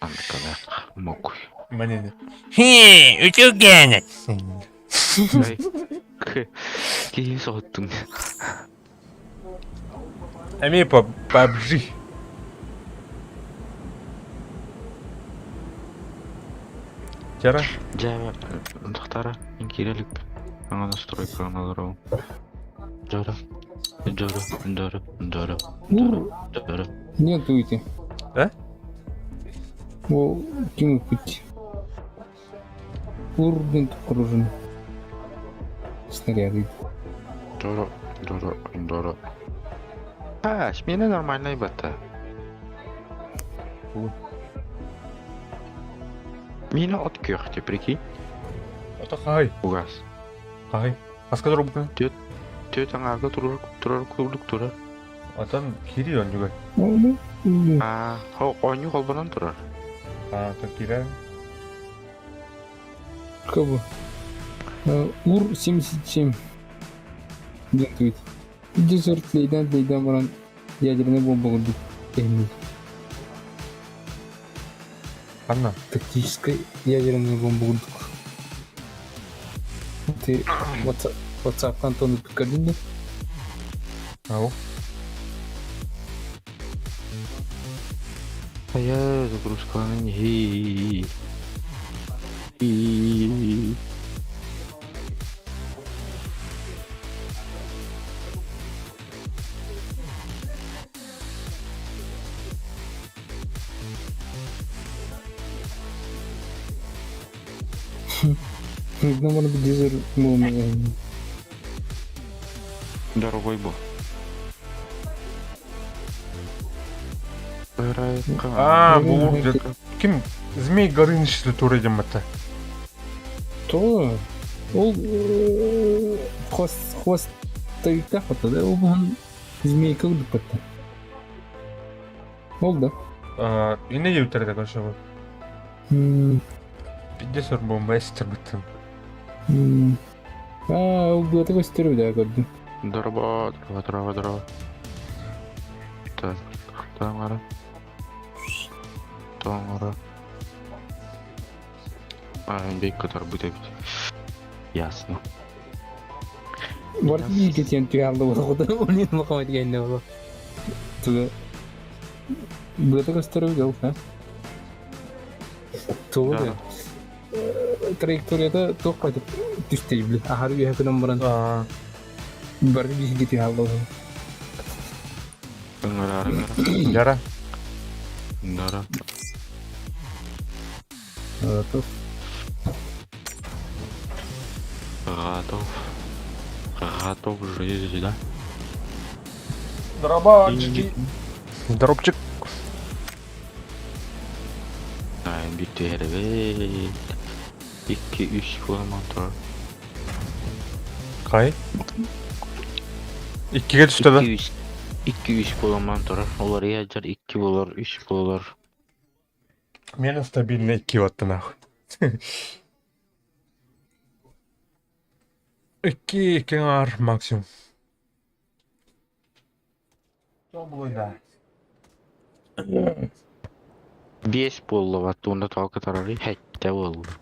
Анкалаах мокуй. Манина. Хи, үтүгэн. Киһи соһуттуҥ. Эмиэ PUBG. Чара. Дьэ, тохтара, мин киирэ илик. Саҥа настройкаҕын олоробун. Дьоро, дьоро, дьоро, дьоро, Ур, дьоро. нет уйти. Э? Ол ким ыппыт? Ур диэн оружие. Снаряды. Дьоро, дьоро, дьоро. А, смена нормальная бата. Мина от күөх, прикинь. Ото хай. Угас. Хай. Хаска турбуккун? Түөрт аҥаарга турар турар курдук турар. Отон кири оннугар. Аа, оонньуу холбонон турар. Аа, то киирэн. Кого? Ур-77. Диэн твит. Десерт лейдан-лейдан баран ядерная бомба курдук кэһиннир. Ханна? Тактическая ядерная бомба курдук. Ты WhatsApp-тан тону көрдүн да? Ау. Хайа, загрузкаланан иһии. И. Видно, может быть, дизель был Дорогой был. Аа, бу ким Змей Горыныч тура диэн То ол хвост хвост тайыктаах да ол змейка курдук Ол да. Инне диэбиттэрэ көрсөбүн. Пиздец бомба эстэрбиттэн. Аа, ол быата көстөр да көрдүм. Здорово, здорово, здорово, здорово. Так, таҥара. Таҥара. А, бейк көтөрбүт эбит. Ясно. Барыта бииргэ тиэн түһэ буолуоҕута онин махамат гэннэ буолуо. Туга быата көстөр эбит ол, а? Тугу да траекторията туох қайтып түстэй били аһары үөһэ гынан баран бары бииргэ түһэ хаалла Ыҥырар, ыҥырар. Жара. Дара. Готов. Готов. Готов жизнь, да? Дробачки. Дропчик. Бүтээр эбит. Икки үс буолан турар. Хай. Иккигэ түстэ да? Икки үс. Икки үс буолан турар. Уларыйа дьар икки буолар, үс буолар. Мена стабильно икки батты нахуй. Икки икки аҥаар максимум. Да. Биэс буолла уонна тоҕо кытарарый? Сэттэ буолла.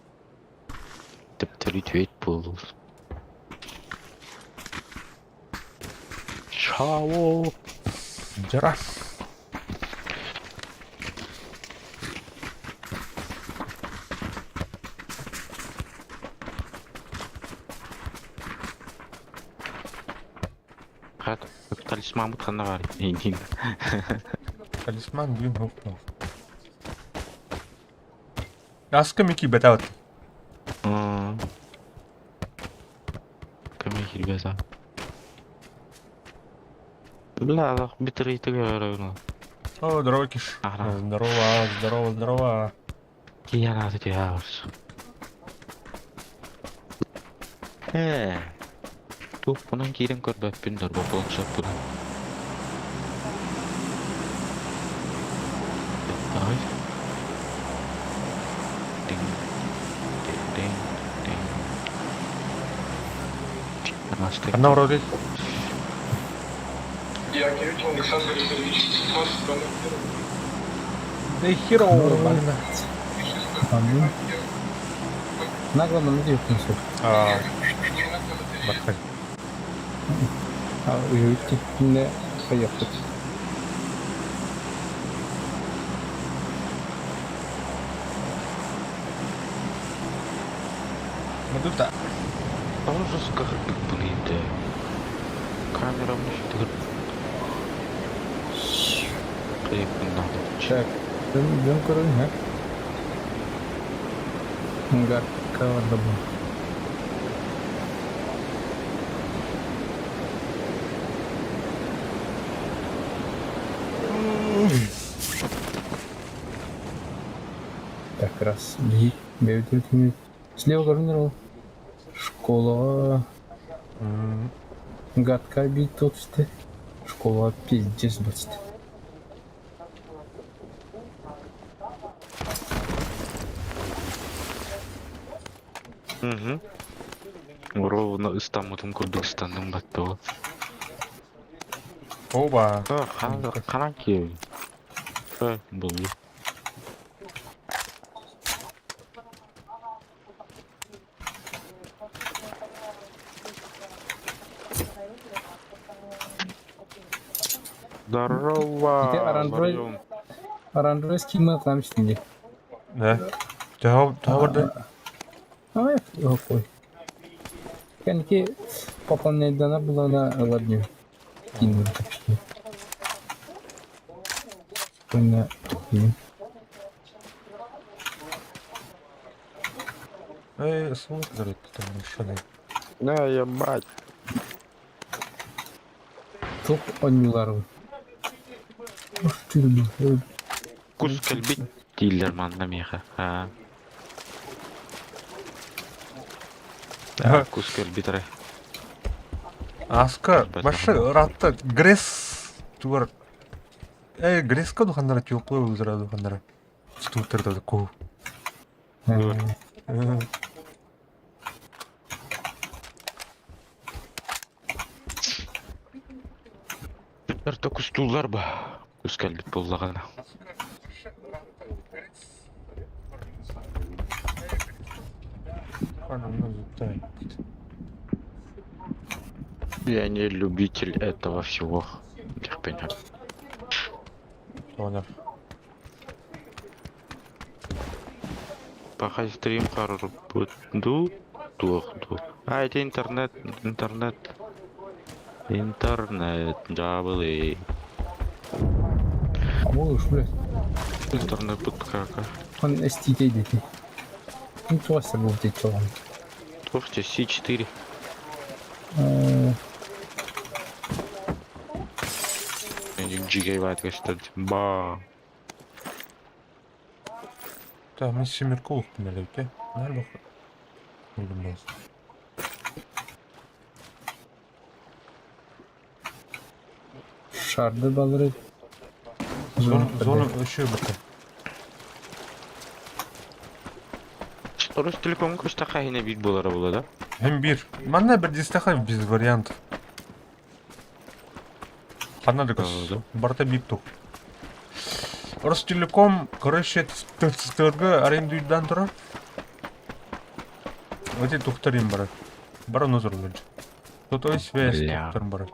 Төптөрү түөрт буолла. Чао! Жара. Хат, талисман ханна баар эйигин. Талисман бүгүн хоп Аска Микки бэтаут. Кэми кирбэта. Бля, битри тыгыры. О, здорово, Киш. Здорово, здорово, здорово. Кияна ты Ээ. Туохпунан киирэн көрбөппүн дорбо планшеппунан. Давай. Дing. Ding ding ding. Намасте. Ханна вроде. Да херово манна. Анны. Нагло манна диэхпин сөп. Аа, бархай. А үһү хайыахпыт. Мадута. Тоже скарбы Камера мышцы. Так, дьон көрөн иһэр. Гартка барда бу. Так, раз, биир, бэйбит Слева көрүнэр ол. Школаҕа гадка биир туох түстэ. Школа пиздец бачты. Угу. Ровно ыстаммытым курдук ыстанным баттыга. Оба. Ханан киэбин? Булду. Здорово! Ити Арандроид Арандроид кимме кылам истинди. Да. Төһө төһө барда? Ай, охуй. Кэнники пополняйданар булана ылар дии. Киин Уонна Эй, суут зарыт там шаны. Да, ебать. Туох оонньууларбын. Кус кэлбит дииллэр манна миэхэ. Аа. Кус кэлбит эрэ. Аска, башы ыраатта Гресс тугар. Э, Гресска духаннара теплый узра духаннара. Стуутер ку. Төртө кустууллар ба. Кус кэлбит буоллаҕына. Я не любитель этого всего. Терпение. Понял. Пока стрим ду туох ду. А, это интернет, интернет. Интернет, дабл Можешь, блядь. Интернет подкака. Он STD дети. Ну, туоssa буолбут чоҕун. Слушайте, C4. Гигабайт кстати. Ба. Да, мы семерку ухпиналите. Наверное, улыбнулся. Шарды балыры. Зону, зону еще бата. Ростелеком кустаха хине бит болара була, да? Hem bir. Манна bir дистаха без вариантов. Ханна декос. Барта бип тух. Ростелеком, короче, ТЦТРГ арендуйдан турар. Эти тухтарим бар. Бар назар лучше. Сотовый связь тухтарым бар.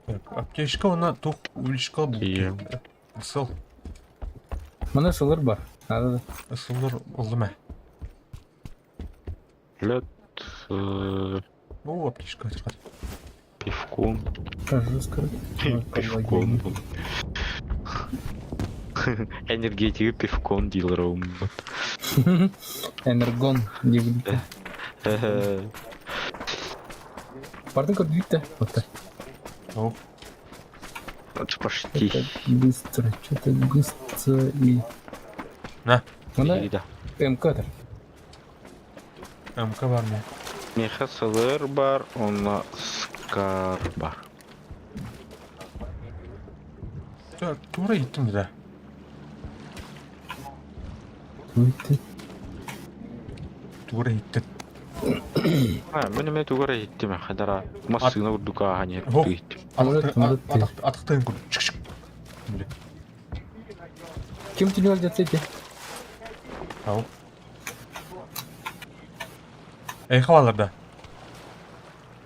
Так, аптечка она тух увеличка был. Сыл. Мана сылыр бар. Надо. Сылыр олдума. Лед. О, аптечка. Пивком. Пивком. Пивком. Энергетика пивком дилером. Энергон. Бардын көрдүк Вот. О. Почти. Быстро, что-то быстро и... На. Мына МК-тыр. МК бар ме? Меха СЛР бар, онна Скар бар. Тура иттим да. Тура Тура иттим. А, мин эмиэ тугу эрэ иһиттим хадара массыына курдук ааһан иһэр Ох. курдук иһиттим. Атахтарын курдук. Чик-чик. Били. Ким түнүгэр дьатса ити? Ау. Эй, хавалар да.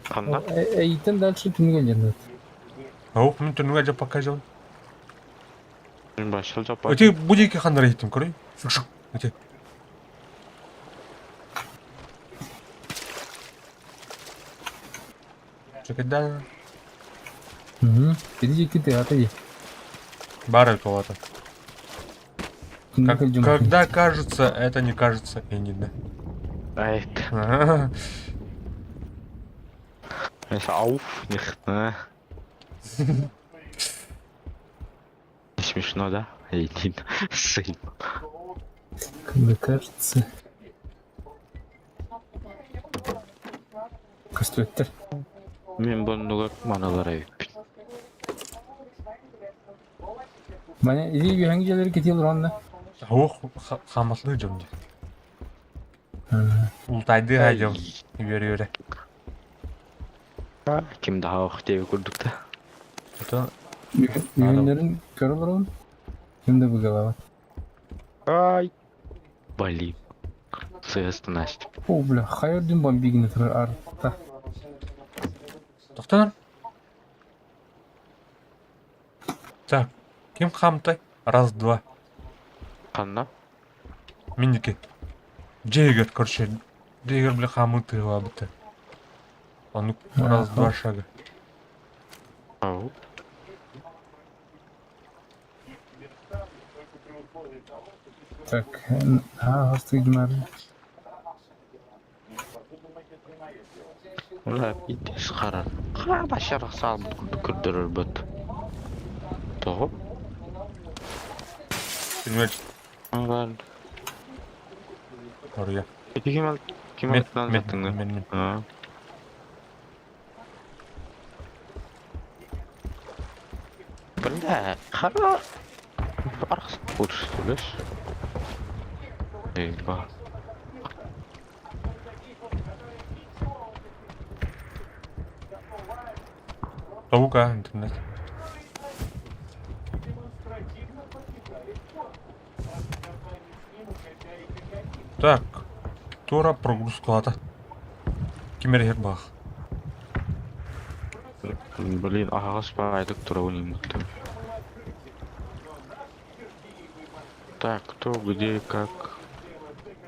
Ханна? Эйтен дальше түнүгэр дьаннат. Ау, мин түнүгэр дьэ показывал. Мин башыл жаппа. Эти будики ханнара иһиттим, көрүй. Шук-шук. Эти. Чекайда. Угу. Иди ты, отойди. Бары туолата. Как, когда кажется, это не кажется, и не да. Айт. Ауф, них. Смешно, да? Иди, сын. Когда кажется. Көстүбэттэр. Мин боннугар маналар эбиппин. Мане иди үһэҥ дьиэлэри кэтиэл уронна. Ох, хаматлыы дьон дии. Ултайды хайдьам. Үөрэ-үөрэ. Ким да ох диэби курдук да. Это Үһүннэрин көрө олоробун. Ким да быгалаабат. Ай. Блин. Сыаста Настя. О, бля, хайа үрдүн бомбигин турар арта. Тохтонор. Так, ким хамтай? Раз, два. Ханна? Минники. Джейгер, короче. Джейгер, бля, хамы тыылаабыта. Ону раз, два шага. Ау. Так, а, хостыгмар. Ула итис харар. Хара башар саалбыт курдук көрдөрөр быт. Тоҕо? Түнүөл Бар. Оруйа. Ити ким ким Мен, аттан мен, саттыңы? мен, мен. А. Бля, хара. Архс курс, Эй, ба. Тобука интернет. Так, тура прогрузкалата. Ким эрэ бах. Блин, аһаҕас баайдык турабын иммиттим. Так, кто, где, как.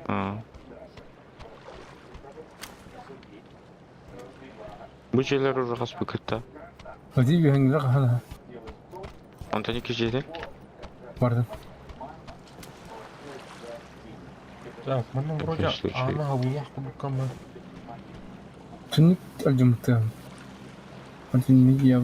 А. Бу дьиэлэр уже хаспыкытта. Оди үһэҥҥэ хаһан Онтон икки дьиэтин. бардым. Так, манна вроде случай. ана булах курдуккамы. Түнүк алдьаммытыам. Антин я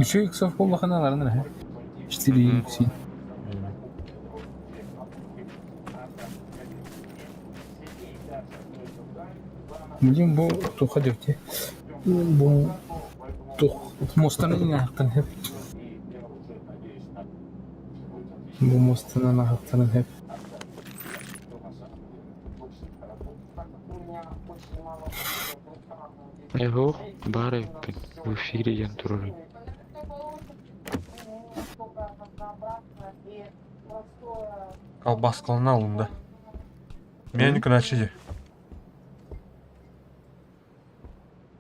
Үчүгэй иксов буоллахына аларын эрэ. Четыре икси. Блин, бу туха дьэбити. Бу тух муостаны иҥаахтан хэп. Бу муостанан аһаттанан хэп. Эһoo, баар эбиппин. В эфире диэн турарым. Колбаскалана алында. Мен начали.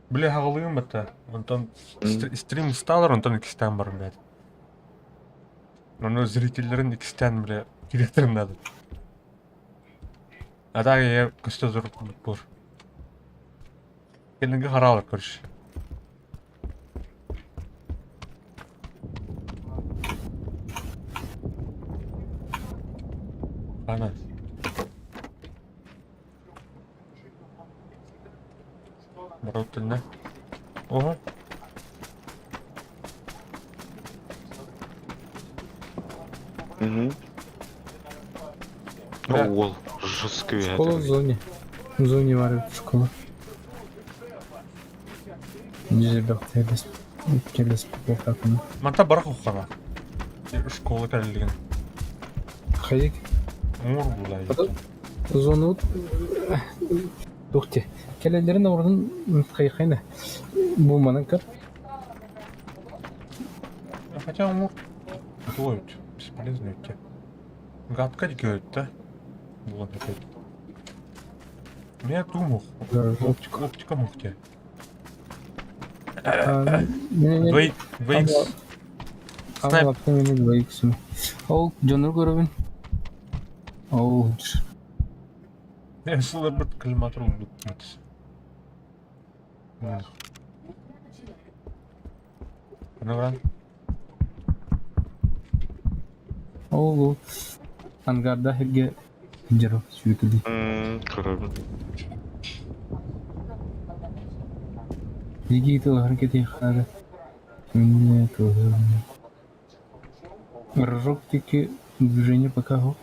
Бля, хаҕалыым бата. Онтон стрим сталар, онтон иккистээн барым, блядь. Ону зрительлэрин иккистээн, бля, кириэхтэрин надо. А так я көстө тур бур. Кэлинги хараалар, короче. Ана. Барып төннө. Ого. Мгм. Да. Уол жесткий Школа в это. зоне. В зоне варят школа. Дьиэбэхтээлэс кэлэспит Манта барах уххана. Школа кэллигин. Хайык Мур булай. Зонут Тухте. Кэлэллэрин ордун хайхайна. Бу манан көр. Хотя мур Дует. Бесполезно идти. Гадка дикает, да? Булан опять. Меня думал. Оптика. Оптика мухте. Мен 2X. Снайп. Аңлаттым мени 2X. Ол дьону көрөбүн. Ол Сылырбыт климатор улбут. Награн. Ол ангарда хирге дьоро сүүрүкүлүй. Көрөбүн. Биги тылыһар кэтиэххэ Мне тоже. Рожок таки движение пока го.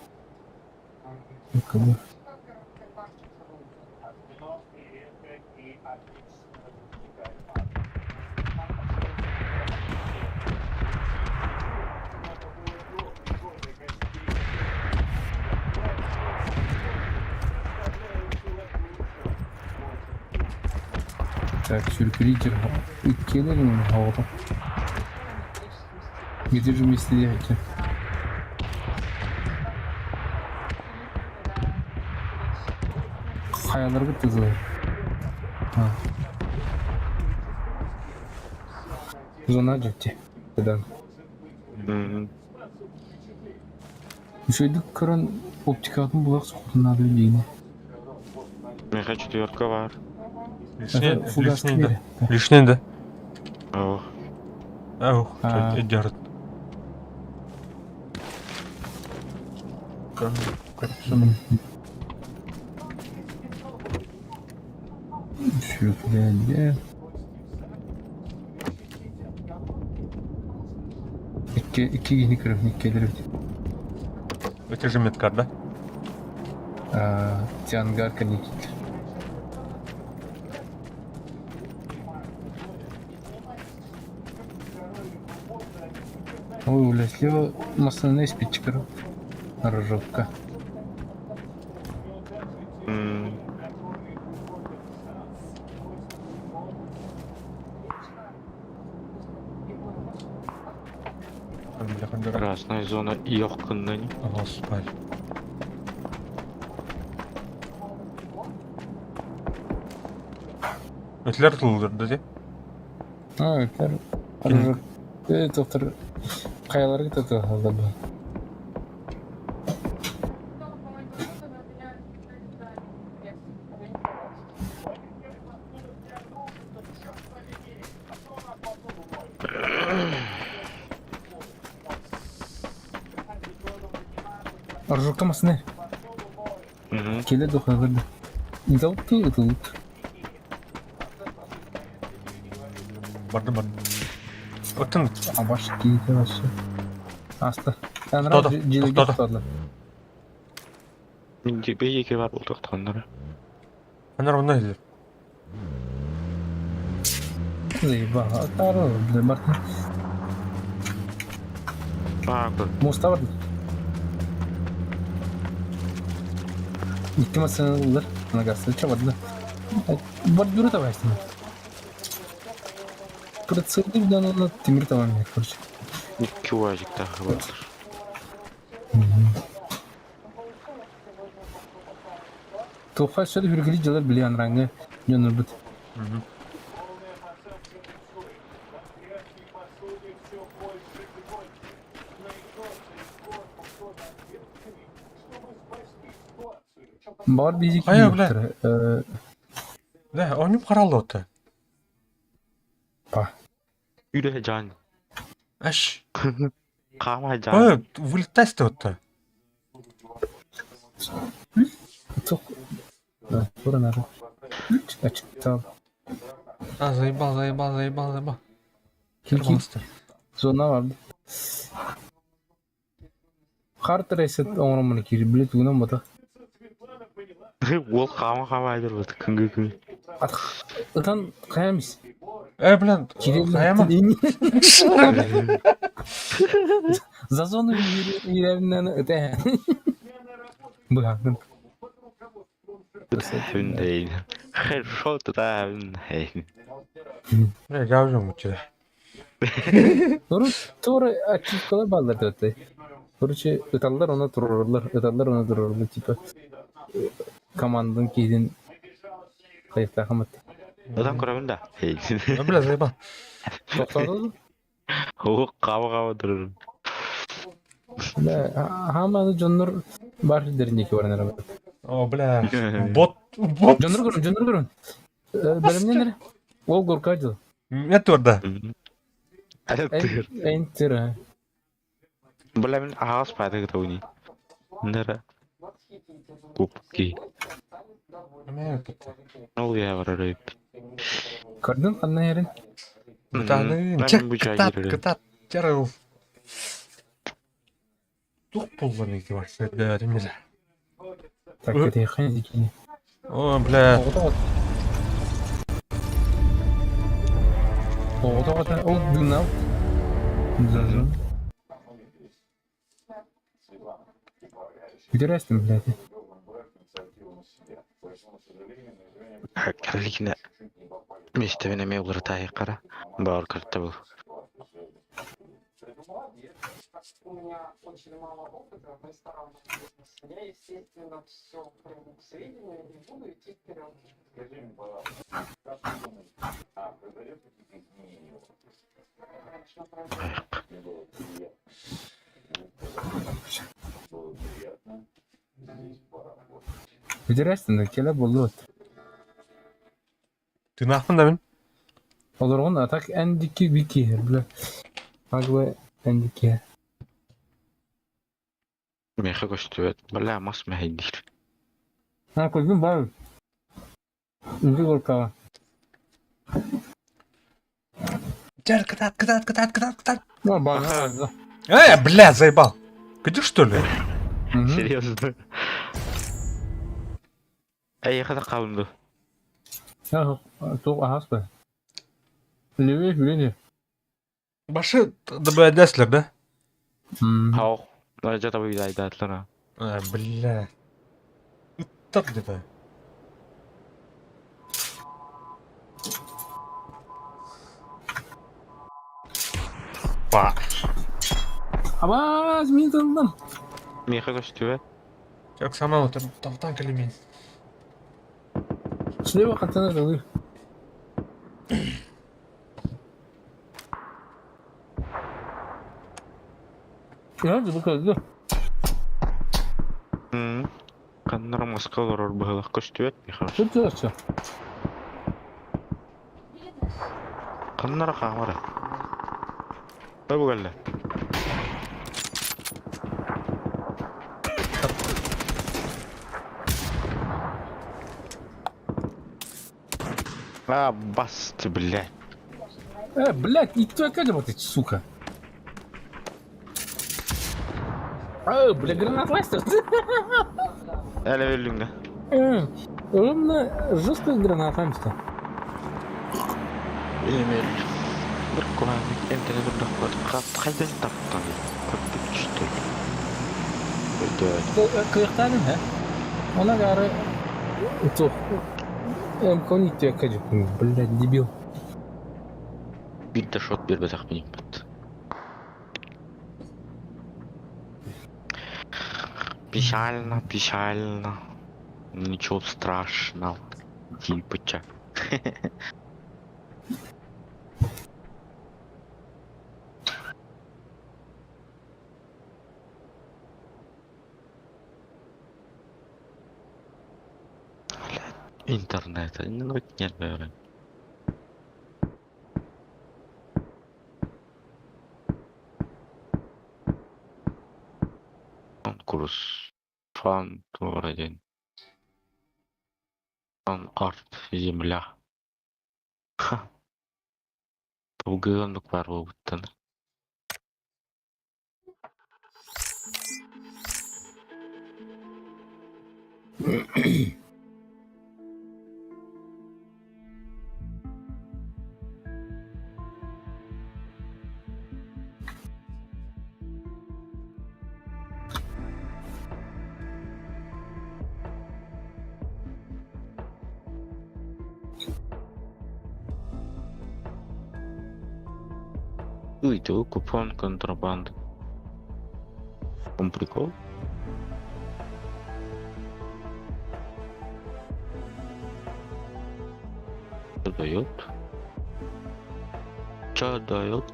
Как бы. Так, сюрпризер. Иккиэлэрин оҕото. Где же вместе ехать? Хайаларгыт тызылар. Зона дьэти. Тыдан. Үчүгэйдик көрөн оптикатын булах сохотун наада диини. Миэхэ четверка баар. Лишний, Фугас лишний да. Лишний да. Ох. Аух, А. держит. Сүрүкүлээнде. Икки икки киһини көрөбүн иккиэлэр эбит. Это же медкар, да? Аа, Тиангар кэнникит. Ой, бля, слева массыына испитчик Рожовка. Красная зона иоккуннани. Господи. Өтлер тылдырды де. А, өтлер. Э, доктор, хайаларга татыһалда бу. Рожокка масыны. Келе дохаларды. Ыталты ытылыт. Барды барды. Оттон Абаш кийите вообще. Аста. Тоқтады, Дьиэлэргэ тоқтады. тоқтады. Мин биһиги бар буолтахтаннара. Анар онно иһиллэр. Заебал. Атары, бля, Мартин. Аа, Муста бар. Икки массыына ыллар. Анагасы чабады. Бордюры табайсың. Прицелы да на тимир табам, короче. икки уазиктаах бааллар. Туха сөд хүргили дьылар били анраңы дьоннорбут. Баар бизи Хайа, бля. киирбиттэрэ. Э, Да, оонньуу харалла па. Үлэ жан. Аш. Хаама жан. Ой, вылетать отто. Тух. Да, тура нары. Ачыктал. А, заебал, заебал, заебал, заебал. Кил кил. Пожалуйста. Зона бар. Хард ресет оҥороммун киир, били тугунан бута. Уол хаама-хаама айдарбыт күнгү күн. Ытан хайам ис. Блин, Кирилл хайама. За зону иирэринэн ыта быһаҕын. Хүндейн. Хорошо туда хүндейн. Бля, гавжым мучча. Тура ачивкалар бааллар да Короче, ыталлар оны турурулар, ыталлар оны турурулар, типа команданың киһитин хайыктаахамат. Ытан көрөбүн да. Бля, заебал. Тохтооту? Оо, хаама-хаама турурун. Бля, хаама дьоннор бар сирдэрин диэки баран эрэ. О, бля, бот, бот. Дьоннор көрүн, дьоннор көрүн. Бэлэмнэн эрэ. Ол горка дьыл. Нет турда. Тыр. Энтер. Бля, мин аһаҕас паата кытауни. Нера. Купки. Ол я барар эбит. Көрдүн ханна эрин? Бутаны чек кытат кытат чарыл. Тух буллан ики бар сөдөрүм эле. Так, кэтиэххин дикини. О, бля. Оҕото ол дыынал. Бүтэрээстим, блядь. Карликне миэстэбин эмиэ уларытаайыккара баар карта был. У меня очень мало опыта в ресторанном бизнесе. Я, естественно, все приму к сведению и буду идти вперед. Конечно, Бүтэрээстим да кэлэ буоллубут. Тынаахпын да мин. Олоргун а так эн дикки бики бля. Агла эн дикки. Миэхэ көстүбэт. Бля, мас мэһэйдиир. А, көрдүм бар. Үҥкүү горкаҕа. Дьэр, кытаат, кытаат, кытаат, кытаат, кытаат. Ну, баҕа. Бля, заебал. Где что ли? Серьезно? Эйиэхэ да хаалын дуо? Туох аһаас ба? Левее хүлэни. Башы ДБДСлер, да? Хау. Дьэ табыйдаайдаатылар. А, бля. Так где-то. Па. Абаас, мин тыллым. Миэхэ көстүбэт. Как сама вот там калимин. Слева хантана дылы. Яа, бу көрдө. Ханнара маска олорор быһылах көстүбэт миэхэ. Тут Ханнара хаамара. Бу кэллэ. А, басты, блядь. Блядь, не твоя вот эти, сука. А, бля, гранат ластер. Әле өллүҥ да. Ровно жестко гранатамста. Эмел. Бір куһаҕан эмтэнэ турдахпыт хайдан таптан көрбүт что ли? Өйдөөт. Кыахтаным, һэ? Она гары... Туох. МК не блядь, дебил. Биир да шот биэрбэтэхпин иһиппит. Печально, печально. Ничего страшного. Типыча. Интернет. Ну, нет, наверное. Конкурс. Фан один. Фан арт земля. Ха. Тугуоннук баар буолбуттан. Уйду, купон контрабанд. Он прикол? Что дает? Что дает?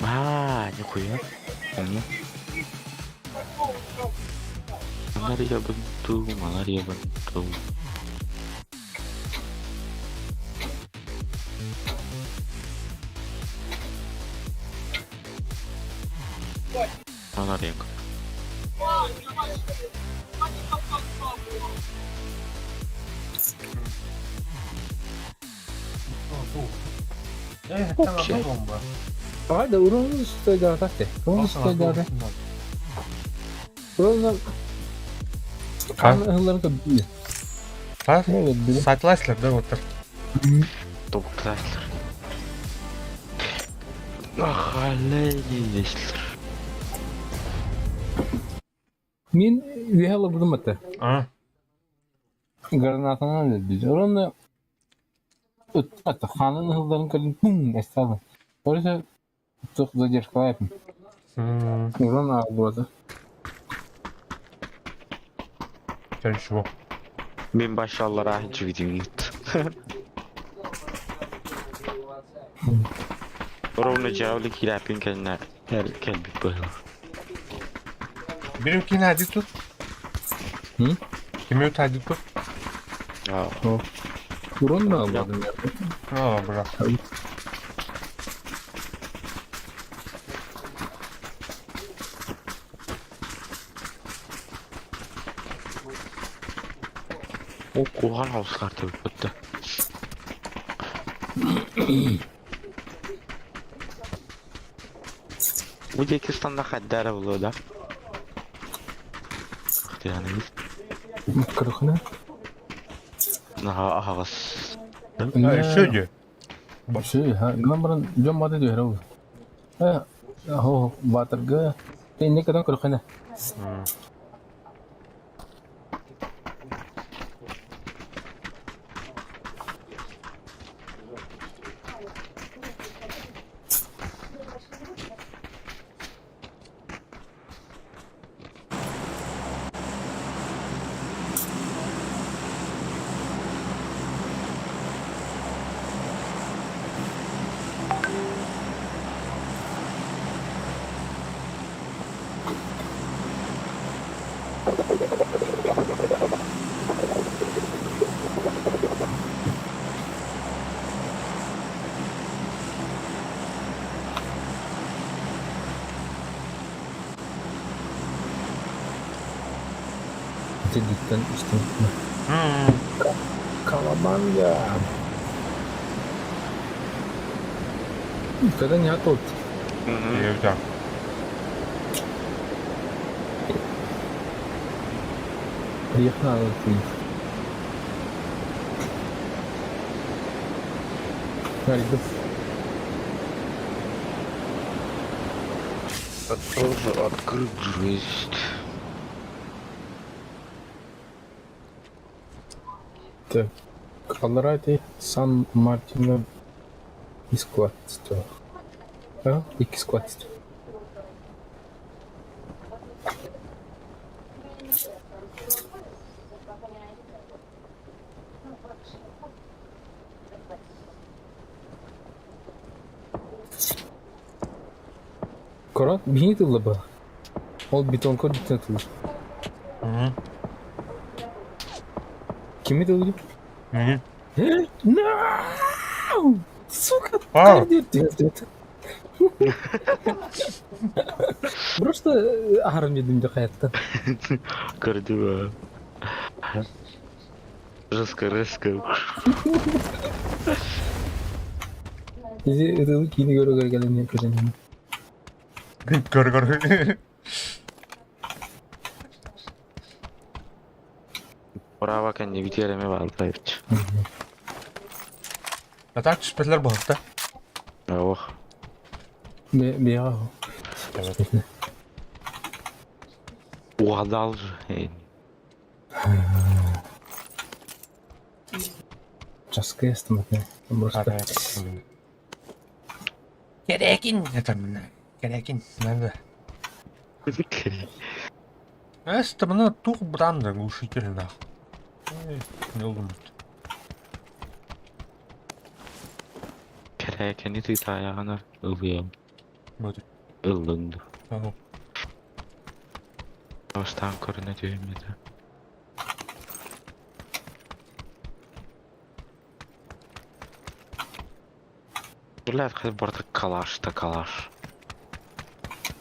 А, нихуя. Помню. Манария бунту, манария бунту. Манария. Окей. Давай да урон стойдаатате. Урон стойдаате. Урон Хан ыһылларын көрдүм. Сатласлар да отыр. Топтаслар. Ахалейнеслер. Мин үөһэ олорбутум этэ. А. Гранатанан өлбүт. Урон ыт ханын ыһылларын көрдүм. Пум эсталын. Короче, туох задержкалаайпын. Урон аалбыта. Ничего. Мин башаллара жигдиңит. Ровно жаулы кирапин кэннэ кэлбит быһыл. Бирим кини хади тут. Кими хади тут? Урон да албадым. А, бра. О, кухан хаускар бітті. Узбекистанда хаддара булу да. Кырыхына. Наха ахагас. Еще де. Еще, ха, гынан жон баты дөһөрө бу. Э, хо, батырга. Тенне кадан кырыхына. Дедиттен истин. Калабанга. Когда не готов. Я Приехала ты. Тоже открыт жесть. Так. Колорадо, Сан-Мартино и складство. А? Икки складство. Корот бини тылла ба. Ол бетон көр битен тылла. Кими ытыллыбыт? Мгм. No! Сука, А. диэт. Просто аһарым дедим де хаятта. Көрдүм. Жестко, резко. Изи ытылы киини көрөгөр кэлэн көтөн. Көр көр. Браво кэнни бүтүөрэме баалбайбыт. А так түспэтилэр буолта. Ох. Бэйэҕэ Угадал же. Часкы астыматны. Просто. Кэрээкин этэмминэ. Кэрээкин. Надо. Эстэминэ тух бытаан глушитель нах. Не улумут. Кэрээкини тыытаайаҕына ылыам. Вот. Ыллыҥ дуо? Ага. Бастаан көрүнэ түһүм этэ. Блядь, хай барыта калаш да калаш.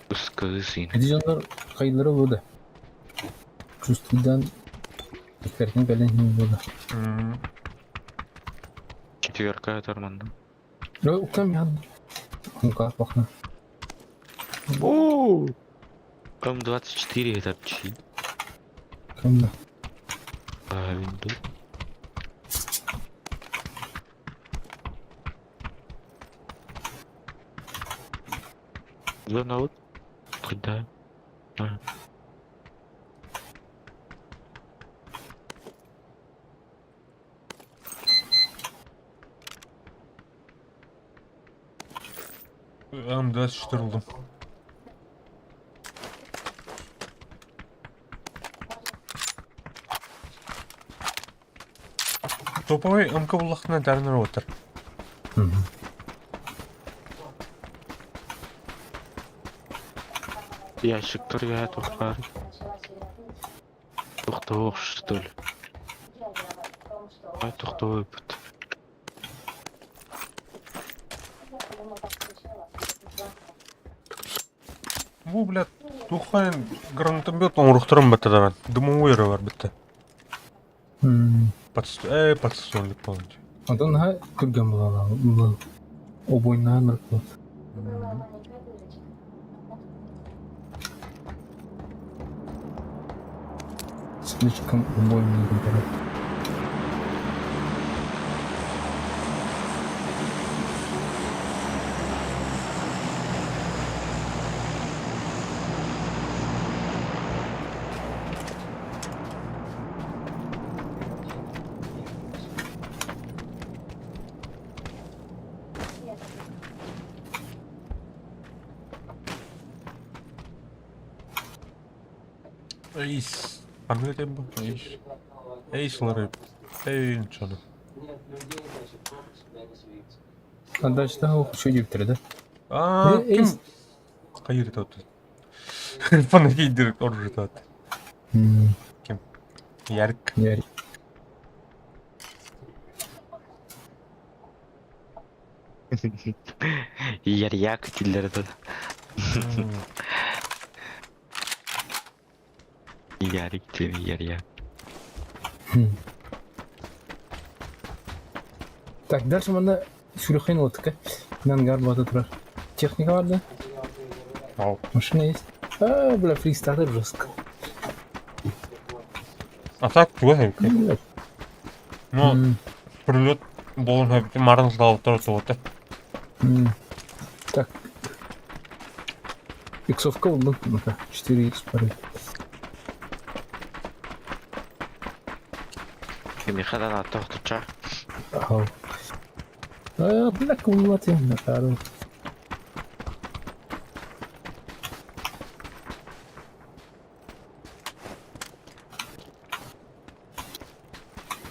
Ыскыы син. Эти дьоннор хайдары буолда. Чувствуйдан иккэртин кэлэн иһин буолда. Четверка этэр манна. Уктан ян. Мука пахна. О! М24 это чи? Кымна. А, винду. Главное вот. Куда? А. М24 ыллым. Топовый МК буллахтына тәрін отыр. Ящиктар я тухпар. Тухтоох, что ли? Ай, тухтоо бүт. Бу, блядь, тухайн гранатомет оҥоруохтарын бытта даҕаны. Дымовой эрэ бар бытта. Подствольник полностью. Онтон наһаа түргэн буолла. Обойнаан ырыппыт. Слишком убойный выбор. Эйс. Ханнык этим бу? Эйс. Эйс ларып. Эй, ничего. А дальше того хочу диптер, да? А, ким? Эйс. Хайыр тот. Фанатик оружие тот. Ким? Ярик. Ярик. Ярьяк дииллэр этэ. Ярик диэн Ярьяк. Так, дальше манна сүрүххин ылытыка. Ангар бата турар. Техника бар да? Ау. Машина есть. А, бля, фристайлер жестко. А так, туга хэвке. Блядь. Ну, М, прилет болон хэвке марын сдал второй. м. Так. Иксовка булдум. Ну-ка, 4 икс пары. Кимиэхэ да тохтуча. Ау. А, бля, куллати. Натару.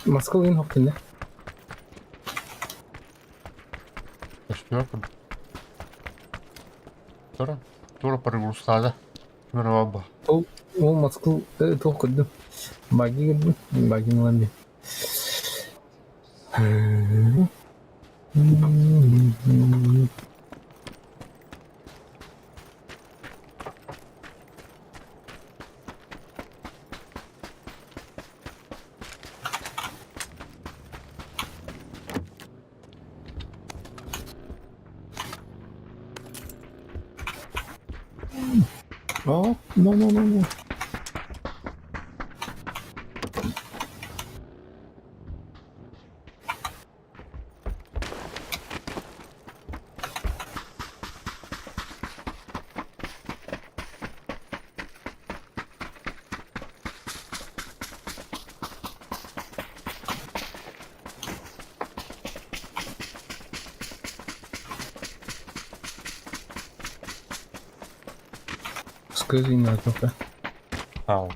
Москва ин хоптын, да? Четверка. Тура. Тура перегрузкада. Кимер Ол ол Москва туох көрдүм? Баги көрдүм. Баги ылан диэн. Oh, no, no, no, no. Скажи на кафе. Ау.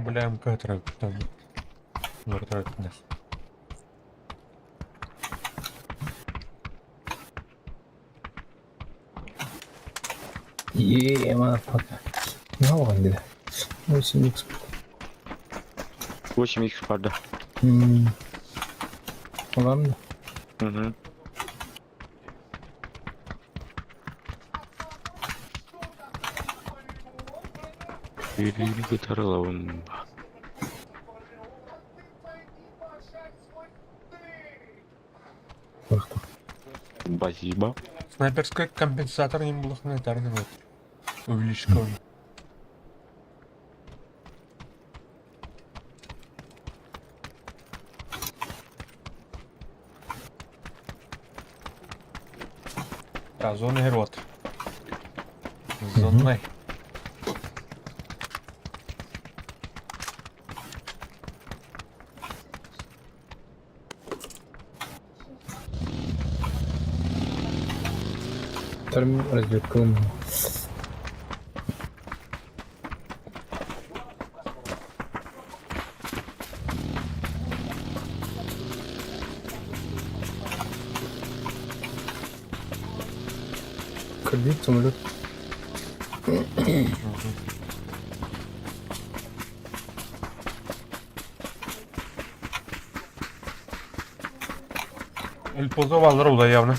Бля, МК там. Вертолет. Yeah, motherfucker. Ну, ладно, да. 8 х. 8 х баар да. Ладно. Угу. Гитаралабын. Спасибо. Снайперский компенсатор не был гуманитарный вот. Увеличковый. Да, зона рот. Зоной. Вторым разведком. Кредит самолет. Эльпозо баллар явно.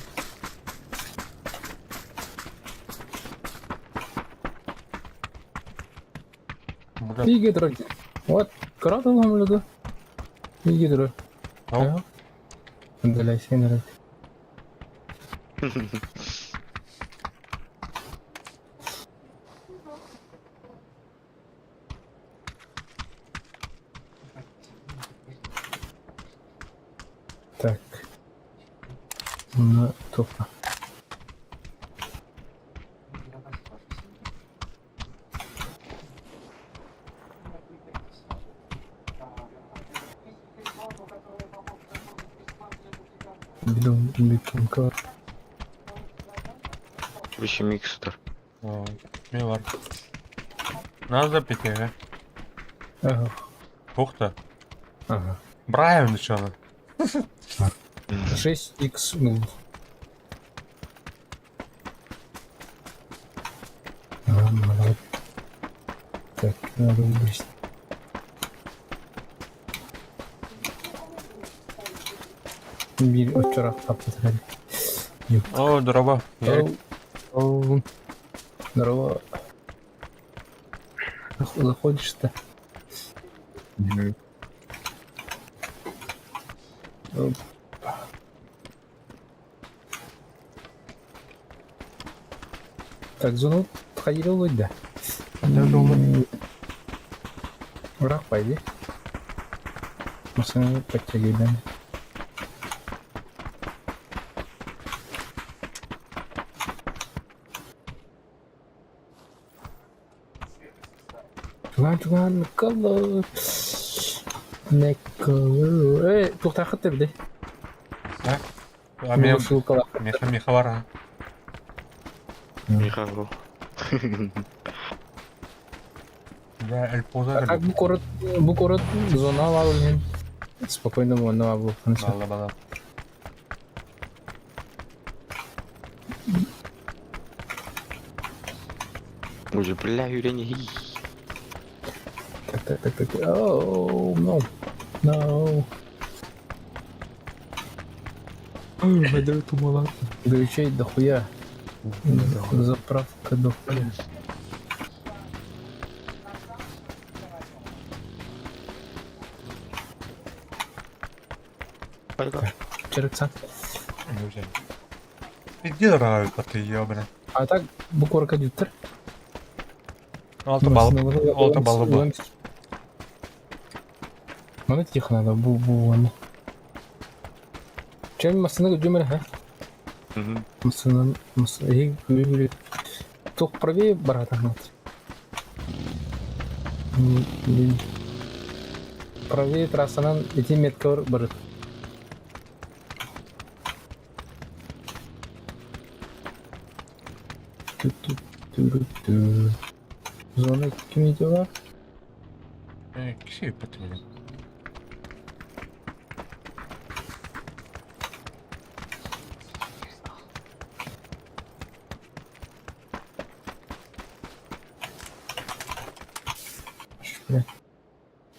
Бля, Иге дорог. Вот, кырат самолеты. Иге дорог. Ау. Далее, дорог. Так. На топа. Бидон битон кар. 8 х тар. Не бар. Надо пить, ага. Ага. Ух ты. Ага. Брайан еще. 6х ну. Ладно, давай. Так, надо выбросить. Bir очорах таппытыгар. О, здорово. Я Оу. Здорово. Заходишь-то? Оп. Так, зону тхайрыл да. Враг пойди. Машина подтягивай. Чугаан-чугаан Николай. Николай. Э, туохтааххыт да билэ. А? А меня Ссылкалаах. Миха Миха бар. Михаил. Я Эль Поза А так бу куорат зона алын спокойно можно абу. Бала бала. Уже бля, юрень. Так, так, так, так. Oh, no. No. Ой, тумала. Горючей дохуя. Заправка дохуя. Черепца. Иди дорогой, ты ебаный. А так бу куоракка дьүттэр. Алты балл. Алты балл бу. Маны тихо надо, бу бу аны. Чем массыны көдүмөр ха? Массынан массы Тух правее баратан. Правее трассанан ити меткор барыт. Ту-ту-ту-ру-ту. Зона ким дела? Киси патри.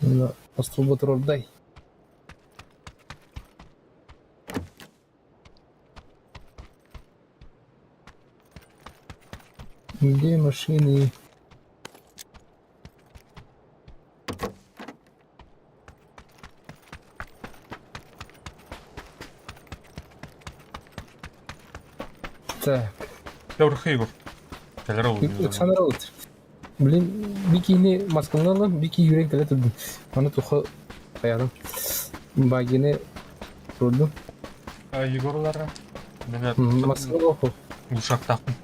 Бля. Остолбо дай. Где машины? Так. Егор. Александр Блин, бикини маскалналым, бики юрен келе турдум. Аны туха аядым. Багини турдум. А Егорлара? Мен Маскалал. Ушактакпын.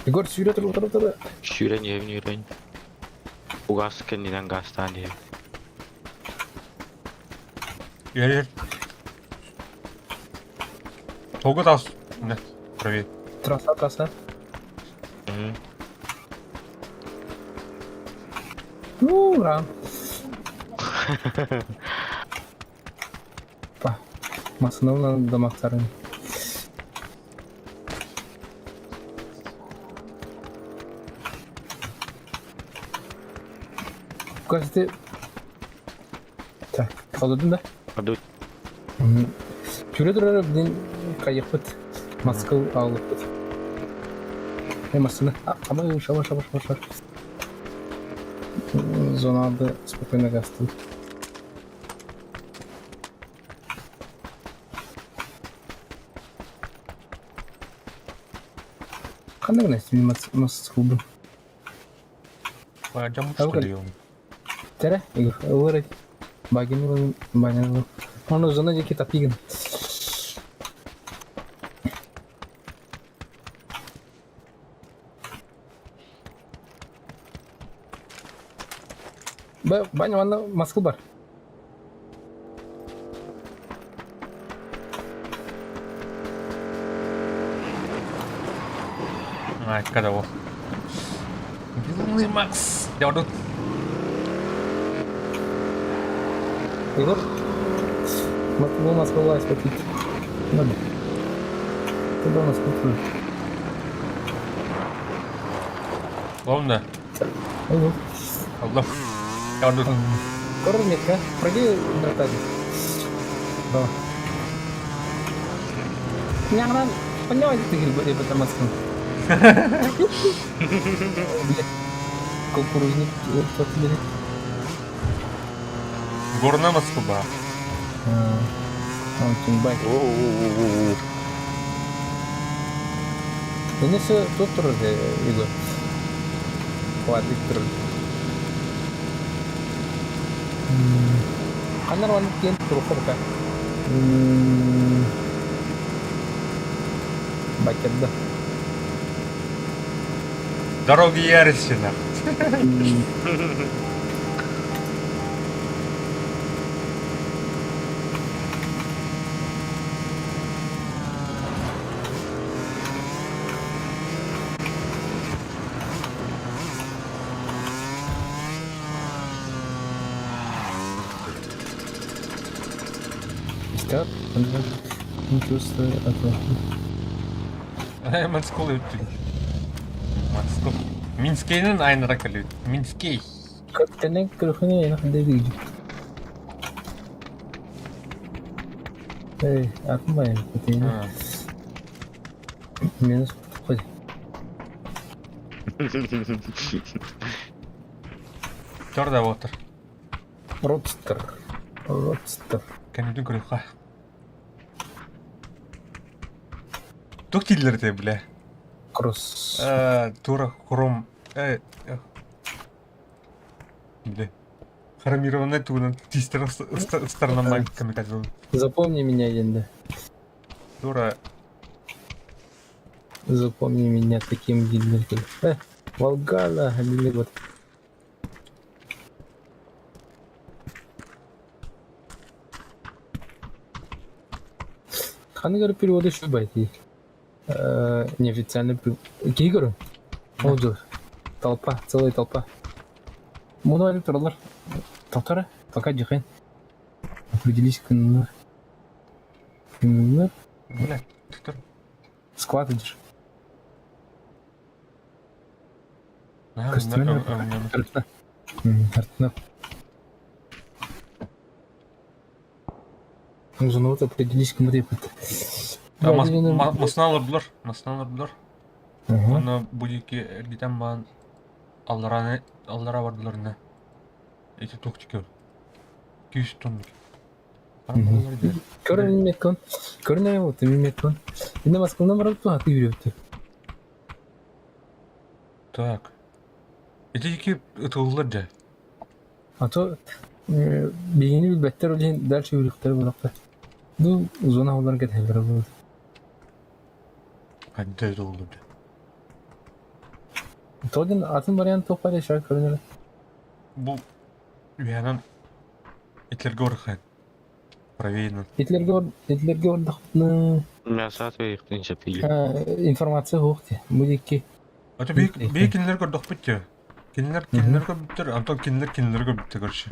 Егор сүйрө тур тур тур. Сүүрэн иһэбин үүрэн. Угас кэннинэн гаастаан иһэбин. Ер. Толгот ас. Не, правее. Трасса, трасса. Ура! Па. Масынална дамактарын. Газете... Так, қалдырдым да? Аду. Түре тұрар әбден қайықпыт. Маскал алыппыт. Э, масыны. Амай, шаба, шаба, шаба, шаба. Зонады спокойно гастым. Қандай гына мен маскалды? Жамуш дейм. Тере, Игорь, ылырай. Багин банян. Оны зона жеке тапигин. Баня манна маскы бар. Ай, когда वो. Безумный Макс. Я Егор, у нас была попить. Надо. Куда у нас попить? Главное. Аллах. Я иду. Кормит, а? Пройди на Да. Нягнан, понимаете, ты говоришь, это маска. Кукурузник, кто тебе? Горная Москва. Маунтинбайк. Энесе тут турды, Игорь. Квадрик турды. Ханар ван кен турухурка. Бакетда. Дороги ярости нахуй. Истят, не чувствую этого. Москва өттүк. Москва. Минскейнен айнара кэлбит. Минскей. Кэннен көрөхүнэ эн хандай биир. Эй, атын байым, итини. Минус хоть. Чорда буолтар. Родстер. Родстер. Кэннитин көрүөххэ. Туох дииллэр этэй бля? Кросс. Тура хром бля. Хромированная тугунан тиистэр ыстарынан камикадзе. Запомни меня, Енда. Тура Запомни меня таким дииллэр. Волгала, вот. Ханныгар переводы шубайти. Неофициальный Кигру? Отзыв. Толпа, целая толпа. Муну туралар. Толтара, пока дихен. Определись кыннар. Кыннар. Бля, тур. Склад идешь. Костюмер. Артына. Нужно вот определись кым деп. Масына алырдылар, масына алырдылар. Оны бу диэки эргитэн баан аллараны аллара бардыларына ити туох тикер күүс тоннук. Көрөн меткон. Көрүнэ вот меткон. Инде Москвадан барып ту үйрөптү. Так. Ити ики ытыллар дьэ. А то биһини билбэттэр ол иһин дальше үрүхтэр буолахта. Ну, зона олар кэтэһэллэр буолуо. Ханта ытыллар дьэ. Тодин атын вариант туох баар шар көрүнэр. Бу үһэнэн итлерге орхайт. Правейнан. Итлерге итлерге ордахтны Мясо отвейхтин сөпили. информация суох дии. Бу диэки А то бии кинилэр көрдөхпүт дии. Кинилэр кинилэр көрбүттэр, антон кинилэр кинилэр көрбүттэр короче.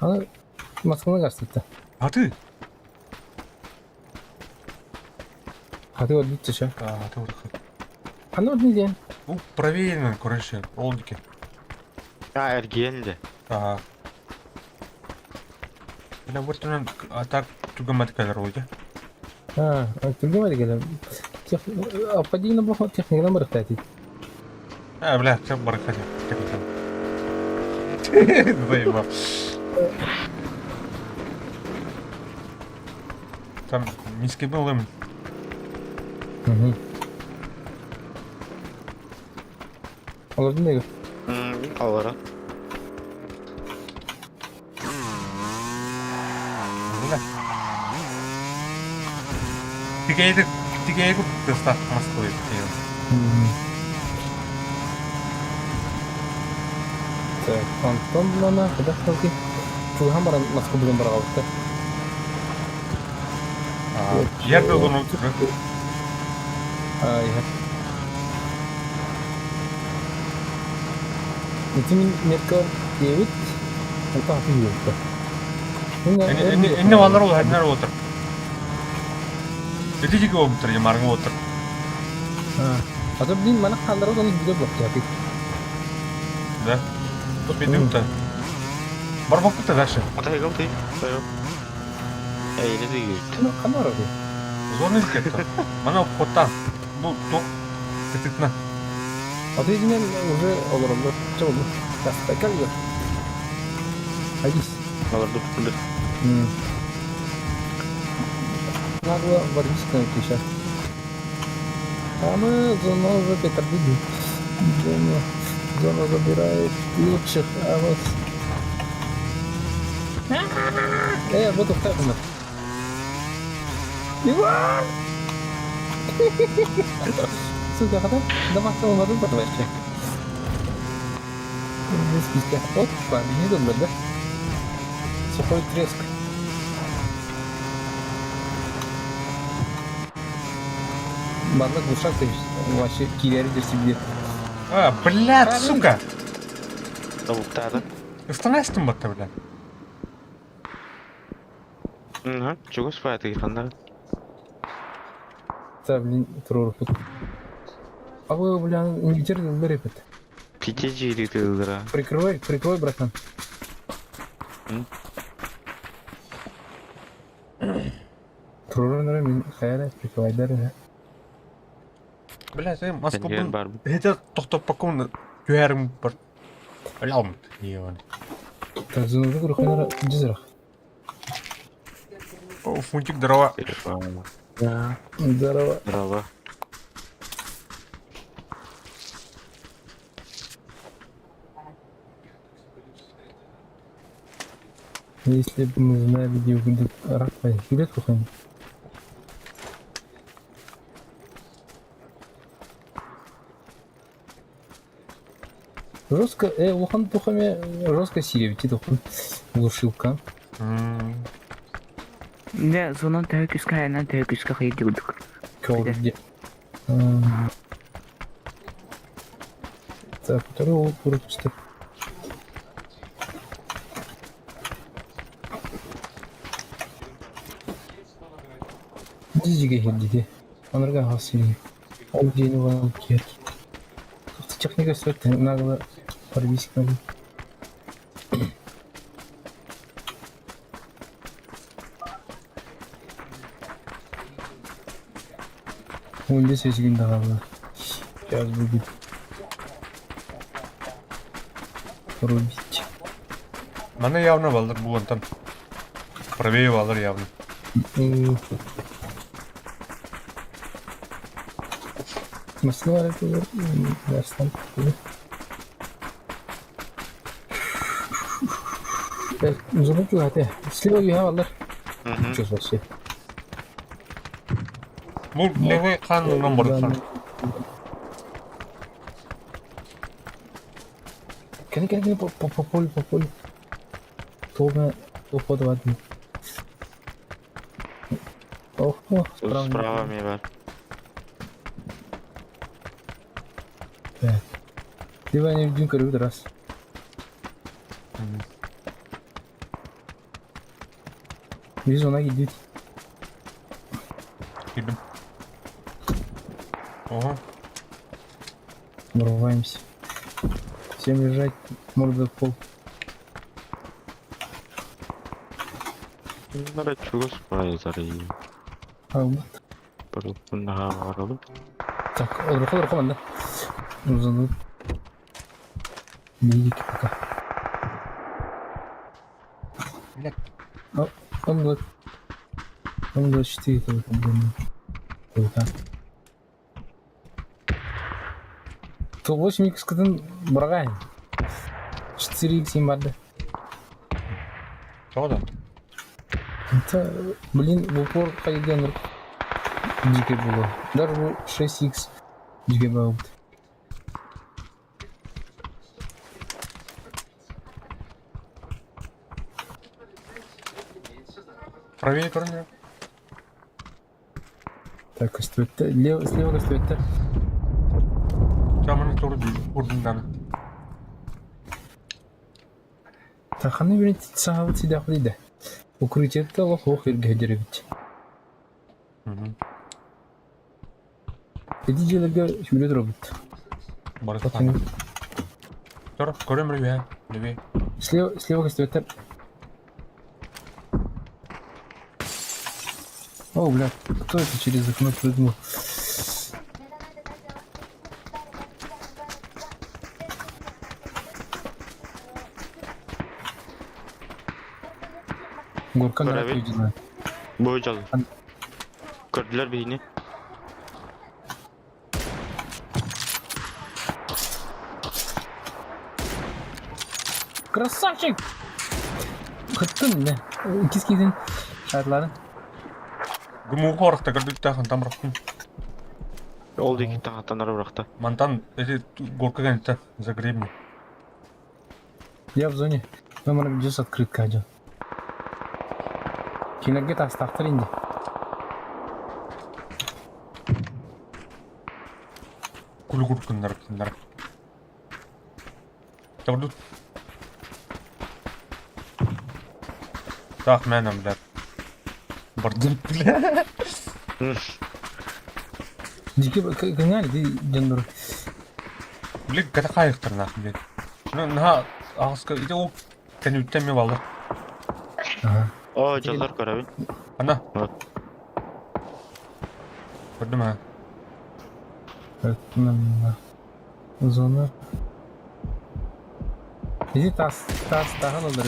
Аны Москваны карсытта. А ты? Хаты ордут еще. А, ты орхайт. Ханна ордун диэн? Бу правейнан, короче, ол диэки. А, эргиэн дэ. А. Бля, вот он, а так тугамат кэлэр ойда. А, түргэн кэлэр. Оппадина бу техникадан барыктаати. А, бля, все барыктаати. Заебал. Там низкий был им. Угу. Олордун дэгэр. Алара. Бля. Тикейди тикейги тыстах Москвы. Так, Антон булана, куда халки? Чугахан баран Москва бүгүн бараҕабытта. Я был он А, я. Ити мин метка 9, это офигеть. Энне балар ол ханнар отыр. Эти жиги болуптар, я маргы отыр. А то, блин, мана хандар оны видео блок япи. Да. Тут бедим-то. Барбакты дальше. Атайгал ты. Эй, не двигай. Ну, хандар ори. Зона кетті. Мана хоттан. Бұл тоқ тытытна. А то измен уже олоромду. Чо болду? Так, как же? Айдис. Аларды tutuldu. Нагло ворвись сейчас. А мы зону уже петардили. Зону, зона забирает лучших, а вот... Вот так у нас. Иван! Сука, хата, дамахта олорун вообще. Списка. Опа, не думаю, да? Сухой треск. Манна глушак вообще киирээри дьэрсибиэ. А, блядь, сука! Тобуктаата. Ыстанастым батта, блядь. Угу, чугас баайытыгы ханна? Та, блин, туруоруппут. А вы, бля, нигде ыллар эбит. Кити жири тылдыра. Прикрывай, прикрывай, братан. Туруоран эрэ мин хайа эрэ прикрывайдар эрэ. Блядь, я Кэннигэр Москвабын бар. это тохтоппоккун түһэрим бар. Өлөм. Ебаный. Так, зонуду көрөхөн эрэ дьизрах. О, Фунтик, здорово. Телефон. Здорово. Здорово. Если бы мы знали, где будет рак, билет кухонь. Жестко, улахан тухами жестко сиребити тухун глушилка. Дьэ, сонон төһө күүскэ айанан төһө күүскэ хайдыгдык. Где? Так, второй курочка. Дизиге хилдиди. Онорга хасили. Ол дени вал кер. Техника стоит нагло порвись надо. Он здесь весь даҕаны. Сейчас будет рубить. Маны явно баллар бу онтон. Правее баллар явно. Масло это Uzunluk hadi. Слева юха баллар. Чё вообще? Бу левый хаан барытсан. Кene кene кene по по по полю по полю. То то подводный. Ох, ох, Справа справа эмиэ баар. Так. Либо они в көрүбүт раз. Биз она кидит. Киирдим. Ого. Врываемся. Всем лежать, морда в пол. Нара чугас баайытар А, вот. Барылпын наһаа баҕарабын. Так, олорхо олорхо манна. Узунут. Медики пока. Блядь. О, он вот. Он 24 это вот, по-моему. Вот То 8 х кытын бырагай. 4 х 7 барды. Тоҕо да? Это, блин, в упор хайден дикий было. Даже 6 х дикий был. Правее көрүнүө. Так, костюмте. Лево, слева костюмте. Чаманы туру урдундан. Так, ханы бирин саабыт сидах дейdi. Укрытиетте олох ох ирге деребит. Эти дьиэлэргэ сүлэ турабыт. Барытсан. Тур, көрөм реве. Левее. Слева, слева костюмте. О, бля, кто это через окно прыгнул? Горка на Көрөбүт. видно. Бу дьал. Көрдүлэр биһини. Красавчик! Кыттын, да. Кискидин шарларын. Гуму хорохта көрдүктахан тамрахтын. Ол диэки таҥаттан бырахта. Мантан эти горка кэнниттэн за гребни. Я в зоне. Номер здесь открытка идет. Кинерге таастаахтар инди. Күлүгүр гыннар гыннар. Табырдут. Так, мэнем, блядь. Бардым, бля. Дики кыңар ди дьоннор. Блин, ката хайыктар нахуй, блядь. Ну, на, ағыска, иде ол кәнүттен мен балды. Ага. О, дьоллор көрөбүн. Ана. Вот. Көрдүм ha. Зона. Иди тас тас таһан олар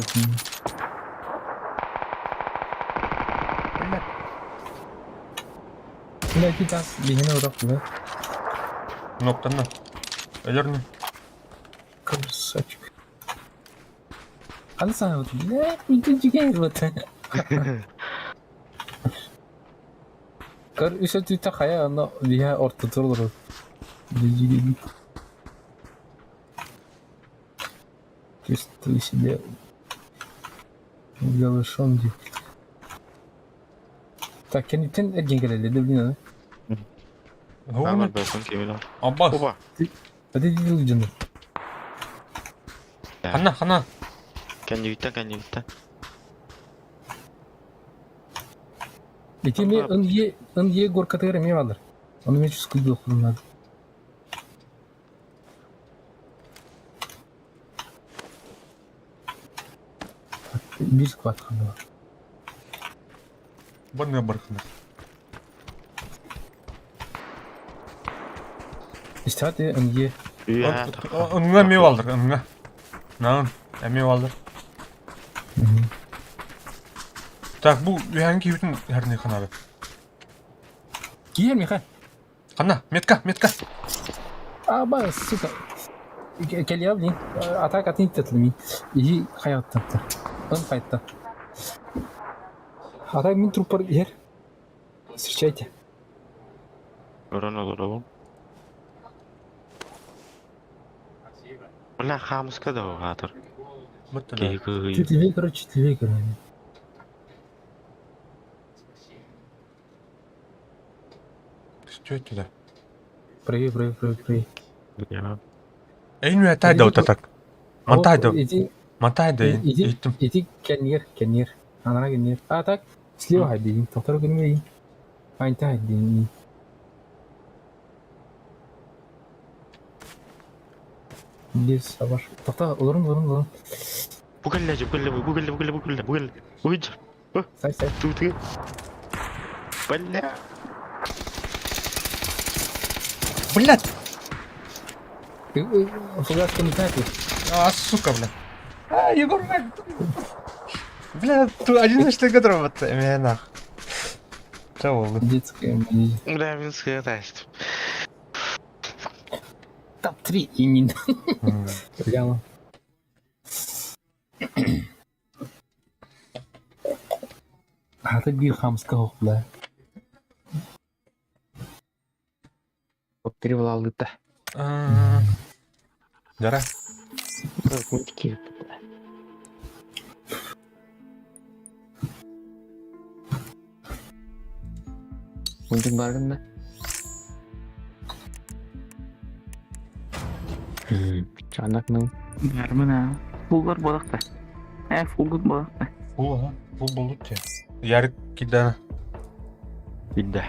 Бля, ити тас биһини урах бля. Ноктанна. Өлөрнү. Красавчик. Аны сана вот, бля, иди дигәй вот. Көр үсә түтә хая аны биһә орта турылыр. Дигәй. Чувствую себя голышом ди. Так, кенеттен эрген келеле, блин, аны. Амар бөкөн кемел. Аббас. Опа. Hadi дил жаны. Ханна, ханна. Кэннибиттэн кэннибиттэн. Ити ми ын е горкатыгар эме балар. Оны мен чүс күлбү окудум. Бир сквад ханна. Барны бархна. Истати ын е Үйә. Ыңга ме балдыр, ыңга. Наын, әме балдыр. Так, бу үйән кибитин хәрне ханабы. Киер Миха. Ханна, метка, метка. Аба, сука. Келия, блин. Атак атын иттетли мин. И хаяттан. Ын кайтта. Атак мин труппар ер. Встречайте. Көрөн олоробун. Бля, хамыска да оҕатыр. Бутта. Киһи кыһый. Чуть левее, короче, чуть левее, короче. Что это да? Правее, правее, правее, правее. Бля. Эй, ну это да вот так. Монтай да. Иди, Монтай да. иди, иди, кеннер, кеннер. Анара кеннер. А так, слева хайдин, тоқтар күнмей. Айта хайдин. Здесь сабаш. Тоқта, олорун, олорун, олорун. Бу кэллэ, бу кэллэ, бу кэллэ, бу кэллэ, бу кэллэ, бу кэллэ. Уйдь. Сай, сай. Тут. Бля. Блядь. Фугаска не знает. А, сука, бля. А, Егор, блядь. Бля, тут один из которого меня нах. Чего вы? Детская. Бля, мин сыгытасть. Топ-3 и не... Прямо. А ты бир хамского, бля. Топ-3 булалыта. Дара. Мультики. Мультик баргын да? Чанак ну. Бармын Фуллар болақта. Ә, фулгут болақта. Фул, ага. Фул болут те. Ярик кидана. Билде.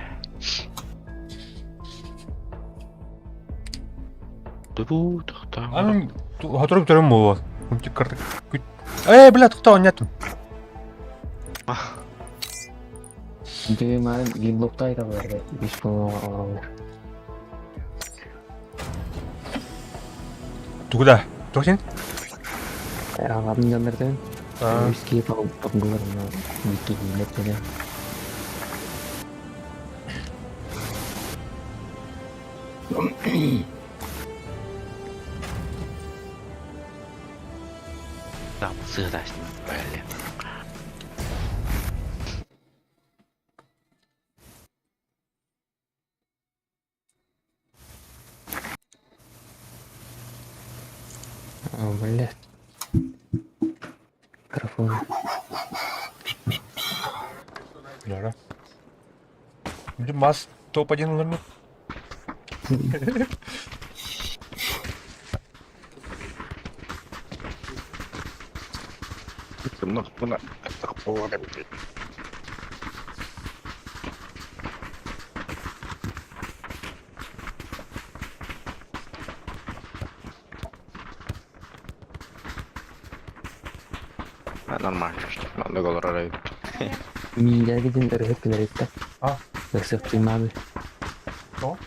Дубу тохта. Ам, хатырып төрөм болот. Мультик карты. Эй, бля, тоқта, нету. Мультик марын геймблокта айталар. Беш болуға Тугда. Тохтин? Ағамның жандардан. Виски папгылар мына виски геймблок деген. Там сыгытасть. Бля. О, блядь. Микрофон. Лера. Димас топ-1 ылыммыт. Нормально, маннык олорор эбит. Миилэргэ диэн ырыһыт кэлэриттэ. А? Ыксыктыймаабы. Тоҕо?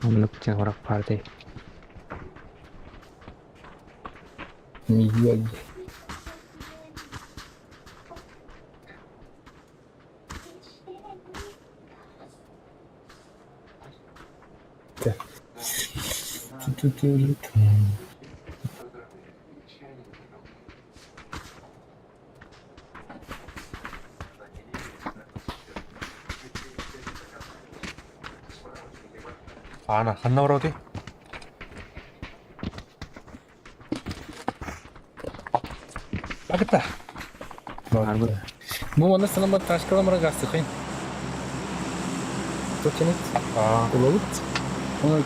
Оннук диэн сурах баар дии. Мияги. Так. Ту-ту-ту-ту. Аана, ханна барабытый? Бакытта. Баарбыт. Бу манна санаммат ташкаламара гастыхын. Тотенет Аа, улабыт. Оны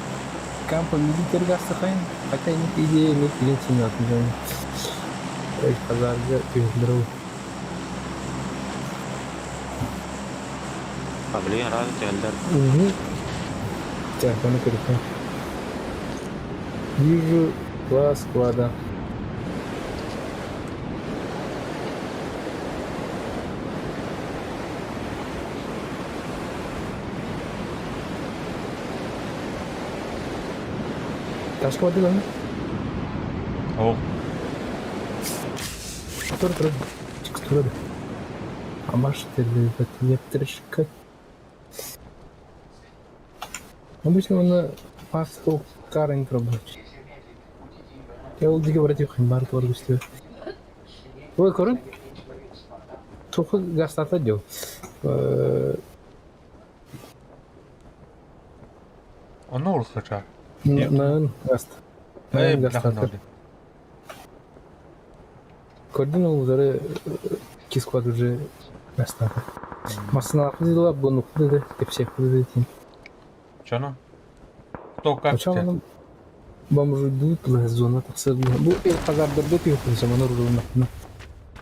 кампа милитер гастыхын. Хотя не идея имеет клиентин от Казарга түһүллэр. А, блин, рады телдер. Угу. Так, оны көрүккэ. Вижу два склада. Ташка воды lan. Ол. Тур тур. Чик тур. Амаш телевизор. Обычно он пас карын пробовать. Я ол диге барат юхин бар туар гүстү. Ой, көрүн. Тухы гастата дел. Онно уруккача. Нын гаст. Эй, Нын бляха гастата. надо. Көрдүн ол узары кисклад уже гастата. Масына дела буну куды кепсе куды дин. Чоно? Кто как Ача те? оны бомжу дуут зона тахсыр. Бу эл казардырды түйүк заман оружун.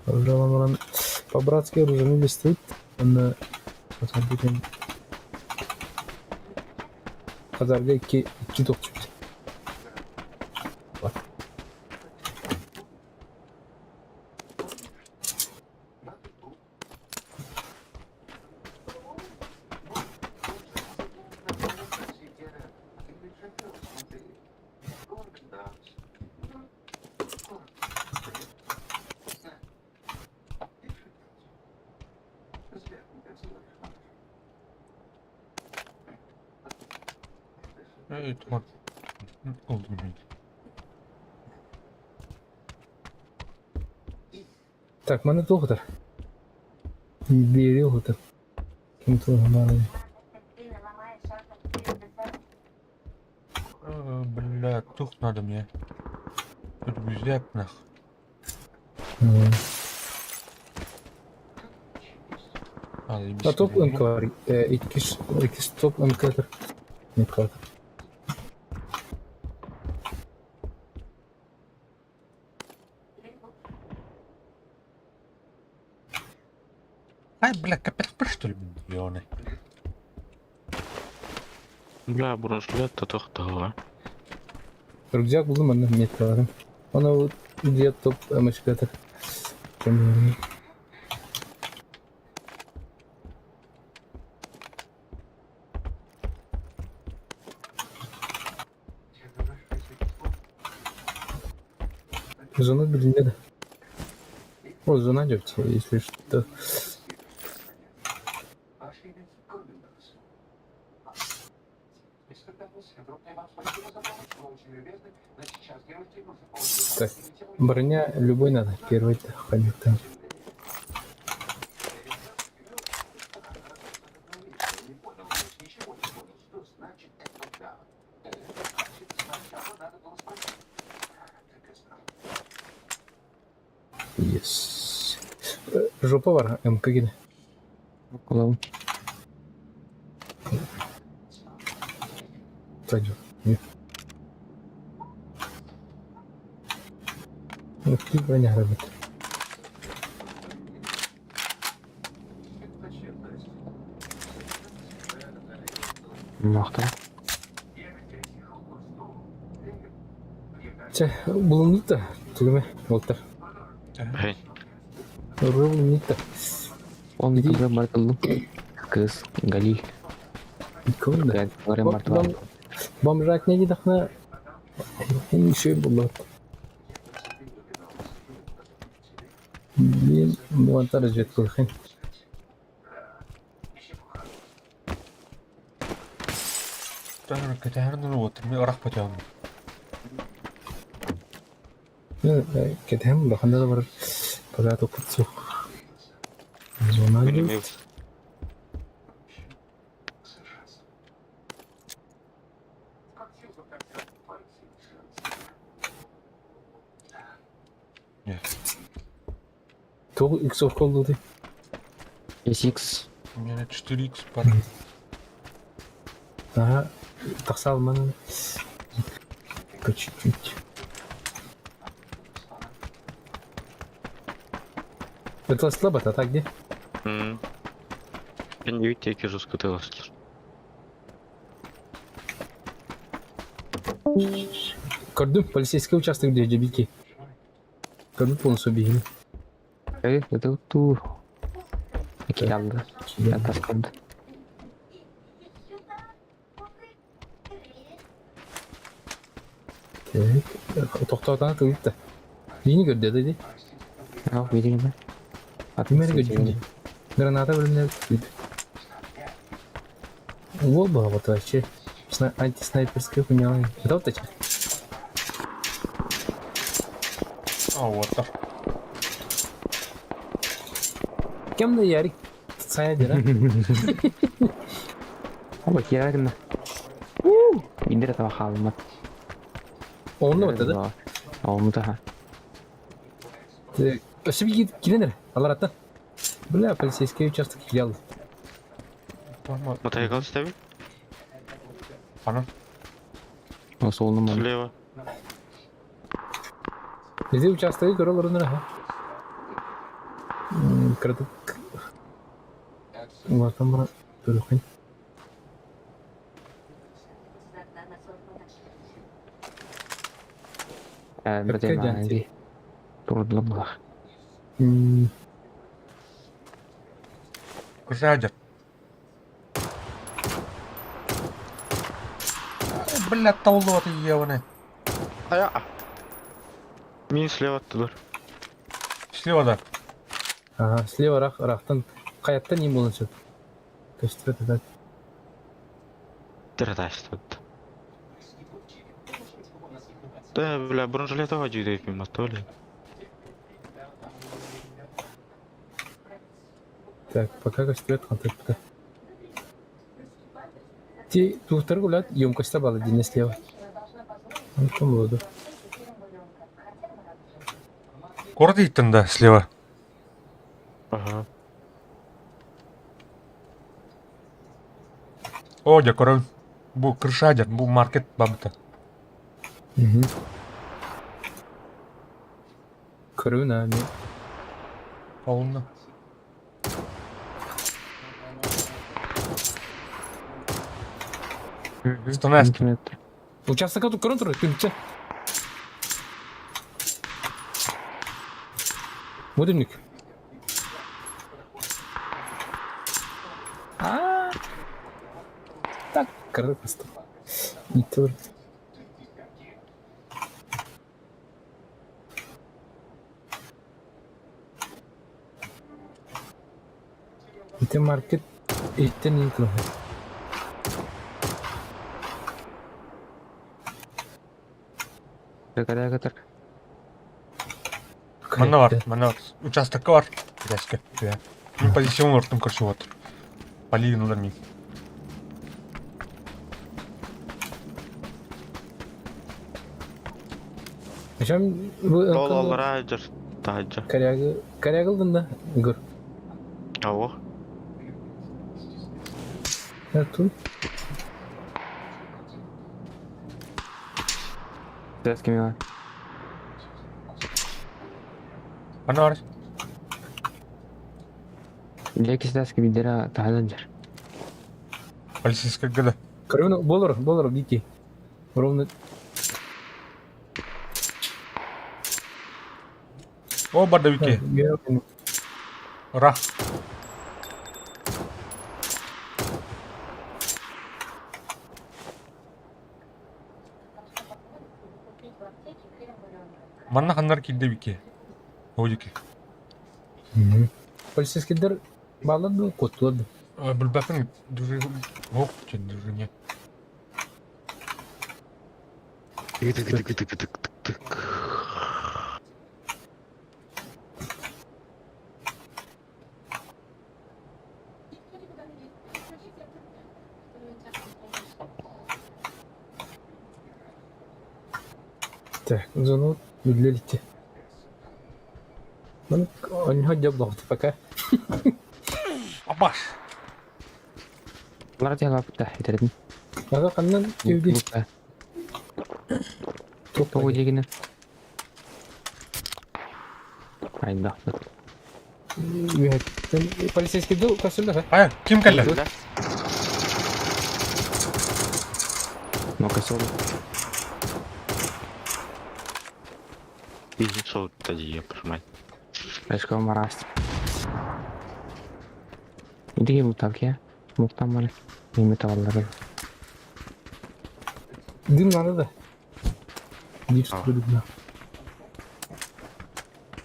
Оружан по-братски оружие листит. Он посмотрите. Казарга икки икки токчу. Эй, туган. Олдум мен. Так, маны тоқтар. Бери отыр. Ким туғын Бля, тух надо мне. Тут гузяк нах. А топ МК бар. Икки икки топ МК тұр. МК. Ай, бля, капец, что ли, ёны. Бля, бронежилет тохтоо. Рюкзак булдым аны меткаларым. Аны вот где топ МЧК тұр. Зона билинеді. О, зона жоқ, если что. Так, броня любой надо, первый хомяк там. Yes. Жопа бар МК гине. Улам. Пойдет. Нет. Ну, ты броня работает. Махтал. Чэ, булуннут да, түгүмэ, уолтар. Хей. Ырыа булуннут да. Он никогда мартыллым. Кыз Галиль. Ким да. Мартыллым. Бомжак не дидахна еще буллар. Блин, муантар жет кылхын. Кэтэһэр уот, мин ырах потеон. Кэтэһэн улахан да барар пока топпут суох. Зона Мин Туох иксов коллуутуй? SX. У меня 4х пар. Ага, тахса алман по чуть-чуть. Это слабо-то, так где? М. Мен видите, жестко тыласкер. Көрдүм, полицейский участок где дебики. Көрдүм полностью бигини. Э, это ту. Киялды. Тасканды. Так, тоқтоотана тылытта. Бини көрдө да ди. А, видели ме? Кимери көрдүм. Граната бөлүмүнө Уол вот вообще. Антиснайперская хуйня. Это вот эти. А, вот так. Кем да Ярик? Сайа дера. Оба кияргына. Индер таба халмат. Онно вот да. Онну та. Өсүп киренер. Алар ата. Бля, полицейский участок киял. Мотоцикл ставим? Ана. Осолну ман. Слева. Бизи участогы көрө олорунар аха. Кырдык. Улартан бара көрөхүн. Э, бите маанди. Турдулам булах. Кусадер. Бля, таулот ебаный. А я. Мин слева оттуда. Слева да. Ага, слева рах, рахтан. Каяттан им болон сөп. Көстүрөт это. Тратастот. Да, бля, бронежилетова дүйдөйп мимо то ли. Так, пока көстүрөт контакт. Ти тухтар гулят, емкость бала дин слева. Ну, там воду. Город да, слева. Ага. О, дякую. Бу крышадер, бу маркет бабыта. Угу. Көрүн ами. Полно. Станаст. Участок тут көрөн тур, күнчө. Мудымник. А. Так, просто. Не тур. Ити маркет иттен итло. Катар. Манна бар, манна бар. Участокка бар. Резко. Мен позицион ортым көрсөп отыр. Полигон улар мин. Причем Ол аллара жыр. Таһырдьа. Корягы, корягы ыллын да, Егор? Ого. Туй. Здравствуйте, Мила. Аны бар. Леки здравствуйте, бидера таһадан Полицейская гада. Көрүн болор, болор, Вики. Ровно. О, барда Вики. Ура. Манна ханнар киирдэ Вики? О диэки. Полицейскийдер бааллар дуу, куоттулар дуу? Билбэппин суох движение. Тык-тык-тык-тык-тык-тык. Так, зону үллэлитти. Маны онньо дьоллоохту пока. Апаш! Улар дьаалаппыта этэрин. Ага ханнан түбү Тоҕу диэгинэ. Айда. Үөһэттэн полицейскийды көрсүллэр. Хайа, ким кэллэ? Ну-ка, сол. Иди сол, дии, пожимать. Эшко мараст. Иди лутак я. Муктан бар. Неме табаллары. Дым надо да. Див что да.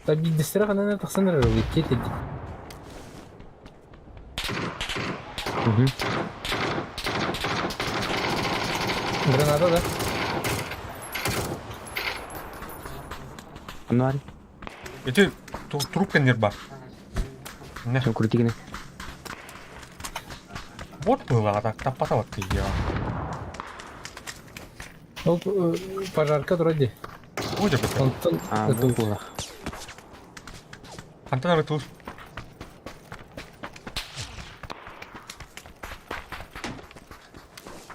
Та биддестера ханан тахсан эрэр ол икки этэ Угу. Граната да. Анвар. Ити труп кэннир бар. Не. Все крутигне. Вот было, так таппата вот я. Ол пожарка вроде. Ой, дебет. Онтон А, бу була. Хантан арытыл.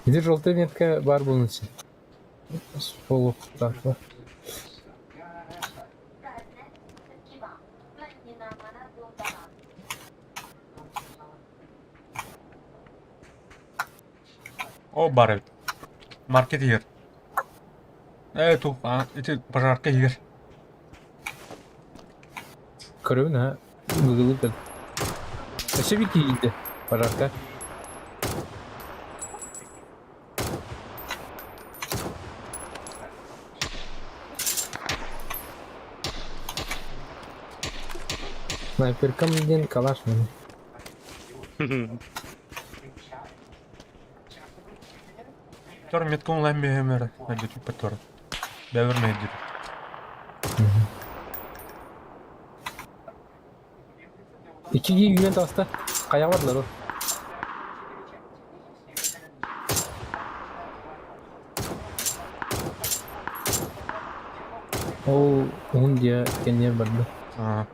Где желтая метка бар булнысы. Полуктафа. О, бар эбит. Маркет иһэр. Ээ, тух, а, ити пожарка иһэр. Көрөбүн ha. Гыгылы Өссө бир киирдэ. Пожарка. Снайперкам диэн калаш маны. Тор метка онлайн бэһэмэр, найдет тор. Бэвер мэйдир. Икки үүнэн таҕыста. Хайаҕа бардылар ол? Ол уһун диэ кэнниэр барда. Аа.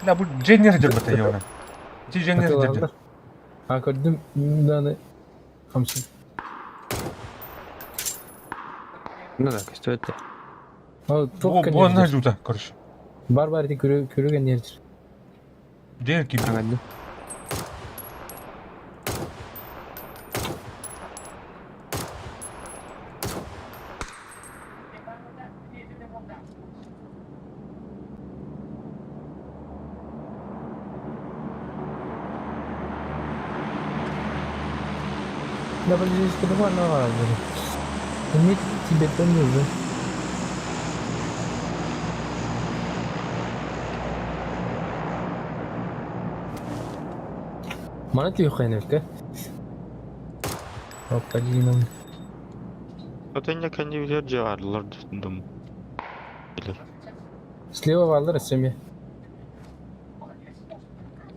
Да, бу Дженнер дьөрбөтө йоҕуна. Ити Дженнер дьөрдө. А көрдүм даны хамсın. Ну да, көстүбэт. Ол Бу туох бу онна кэнниэр жута, короче. Бар бар ити көрү көрү кэнниэр. Дженнер кип. Агадды. Да полицейский два на Мне тебе это нужно. Мана түйхайневка. Опа, Отын кэннибитигэр дьаҕарлар дум. Слева валлар семья.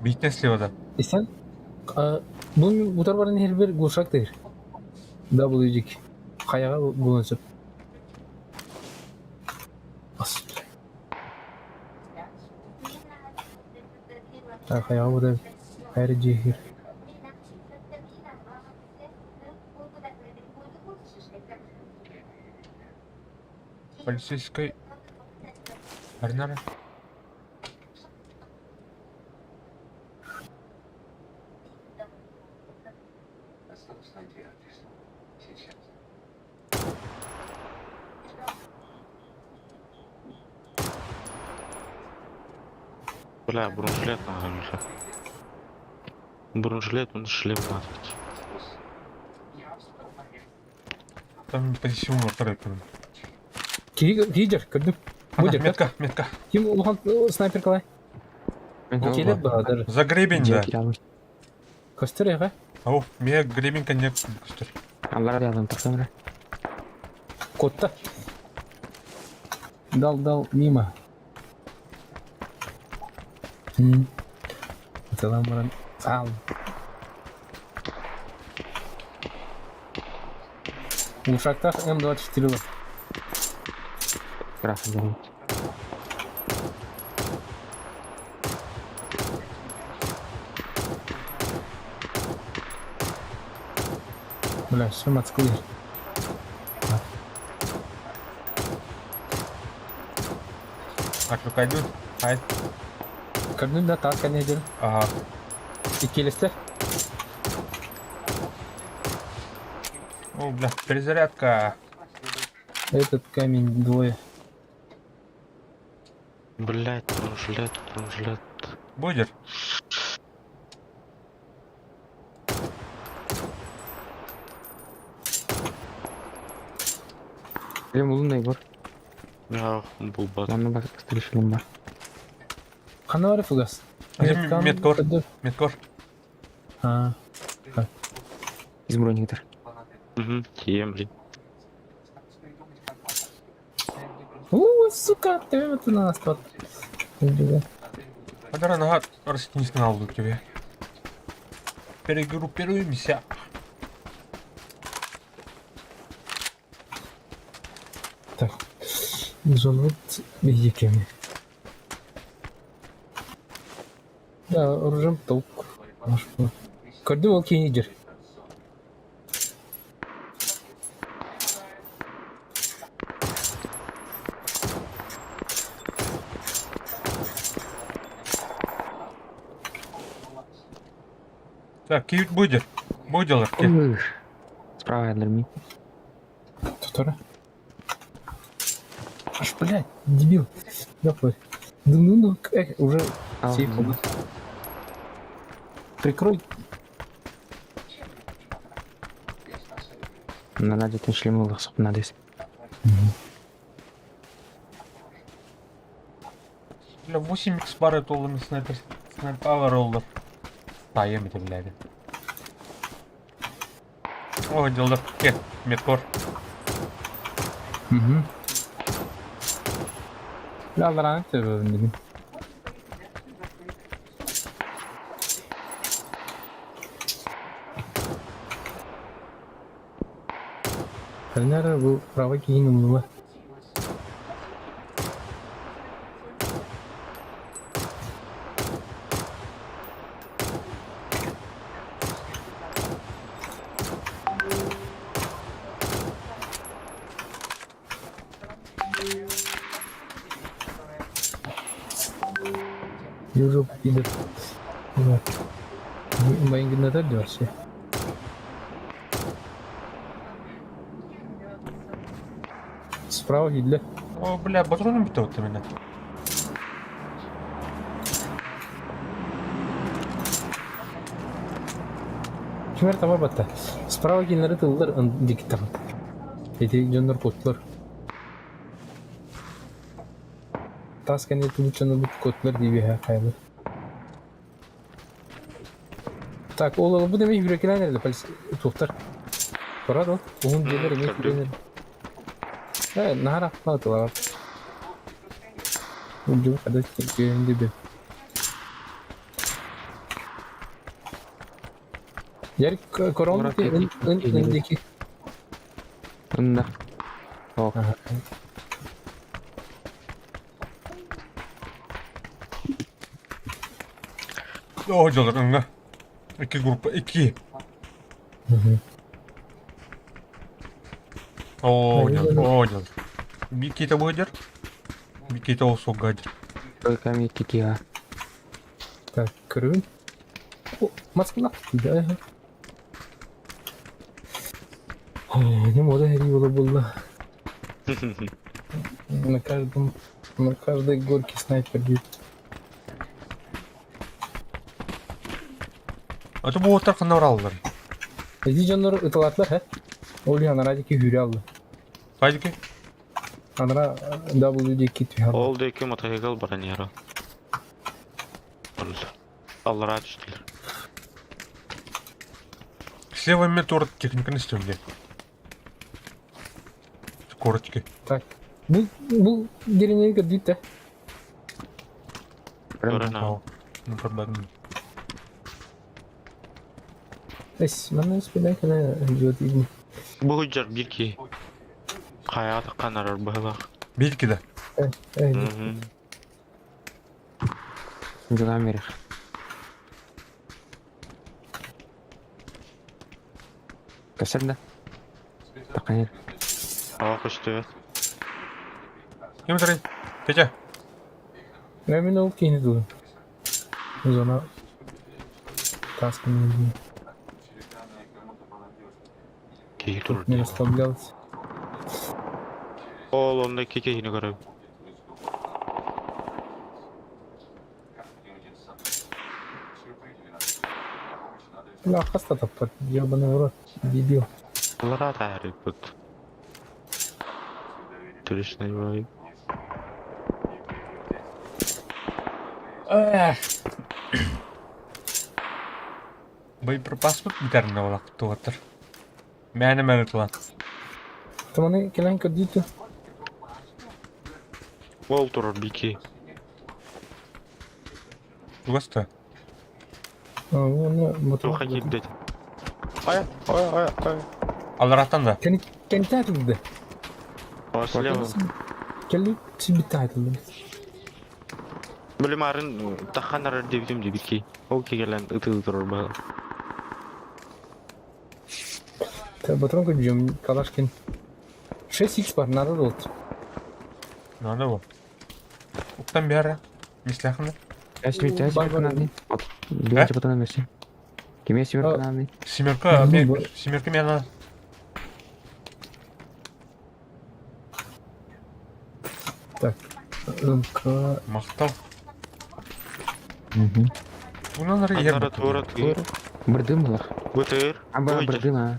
Бийтэн слева да. Истэн? Бу утар баран иһэрбэр глушак тыыр. WG. Хайаҕа булан сөп. Ас. Хайаҕа буда хайа дьиэһир. Полицейскай Арнара. Бля, бронежилет надо, Миша. Бронежилет, он шлем надо. Там позиционный второй Киһи көрдүм. Бу метка, метка. Ким улахан снайпер калай? Келет баҕар. За гребень, да. Көстөр эҕэ. Ау, мне гребень коннект көстөр. Аллара дьаалан тахсан эрэ. Котта. Дал, дал, мимо. Аталан баран ал. Ушактах М24 бар. Красный дьаалан. Бля, все мацкуй. Отвлекай Ай. Көрдүн да таас кэннэ Ага. Иккилэстэр. О, бля, перезарядка. Этот камень двое. Блять, бронежилет, бронежилет. Будешь? Шлем булун да Егор. Я булбат. Манна бар шлем бар. Ханна бар фугас? Меткор. Меткор. А. Из брониктер. Угу, емли. У, сука, ты это на нас под. Подара нога растение канал тебе. Перегруппируемся. Так. Зонут биһикеми. Да, оружием толк. Көрдүм ол кини жер. Так, киют будешь? Будешь, Справа ядерми. Тутара. Аж, блядь, дебил. Ёпта. Ну, ну, эх, уже сейф. Прикрой. Надо где-то шлем ылых надо. Бля, 8 икс бары толлами снайпер снайпер роллер. Таем это, блядь. О, дело. Ке, меткор. Угу. Бля, dedim. Nere bu prava kiyin umluma. Южу пидор. Мои вообще. Справа видно. О, бля, патроны битут вот именно. Кимер таба батта. Справа кинлери тыллар дикит там. Эти дьоннор котлар. Тас кэнни тулучаны бут котлар диби хайлы. Так, ол бу деме хүрекелен полис тухтар. Барар ол. Уһун дьиэлэр эмиэ көрдүм. хүренер. Э, нахара ахпатылар. Удьу хада күйөндөбү. Дьэр корон ын ын ын диэки. Ында. Ох. О, дьолор ыңга. Икки группа, икки. О, дьолор, о, дьолор. Бикките быдыр. Бикките ол сугадыр. Только микки Так, көрүн. Маскалах. Да. Не мода хери бола булла. На каждом, на каждой горке снайпер будет. А то бу оттар ханна бараллар. Эти дьоннор ыталаатылар, хэ? Ол иһин анараа диэки үүрэ алла. Хайа диэки? Анараа W диэки түһэ алла. Ол диэки мотоцикл баран иһэр. Аллараа түстүлэр. Слева мотор техниканы истиэм Корочки. Так. Бу бу деревняны көрдүүт да. Көрөн аа. Ну, проблем. Эс, манна спидай кэлэ идиот Бу сылдьар биир киһи. Хайаҕа таххан арар быһыылаах. Биир кида. Э, Дьулаан берех. Көстөр да? Тақайыр. Ава көстүбэт. Ким турай? Петя. Мен ол киһини дуу. Зона таскан Киһи турар не дии. расслаблялся. Ол онно икки киһини көрөбүн. Бля, хаста таппат, ебаный в рот, дебил. Аллараа таарыйбыт. Интересный бай. Эх. Боеприпаспыт бүтэринэ олох тугаттар. Мээнэ мээнэ тулан. Туманы кэлэн көрдүүтү. Ол турар бики. Тугаста. Оны Туха киирдэ. Ай, ай, ай, ай. Аллараттан да. Кени кентэ тылды. О, слева. Кэлли сибитте айтылды. Били марын тахан арар диэбитим дии бики. Ол кигэлэн ытыы турар быһа. Батрон көрдүм, Калашкин. 6х бар, надо вот. Надо его. Уктан бәрі. Мисләхны. Семерка надо. Давайте потом вместе. Кеме семерка надо. Семерка, мен, семерка мен надо. Так. МК. Мақтал. Унан ары ер Андара тура тыыр. Бырдым булар. Бу тыыр. Аба бырдым а.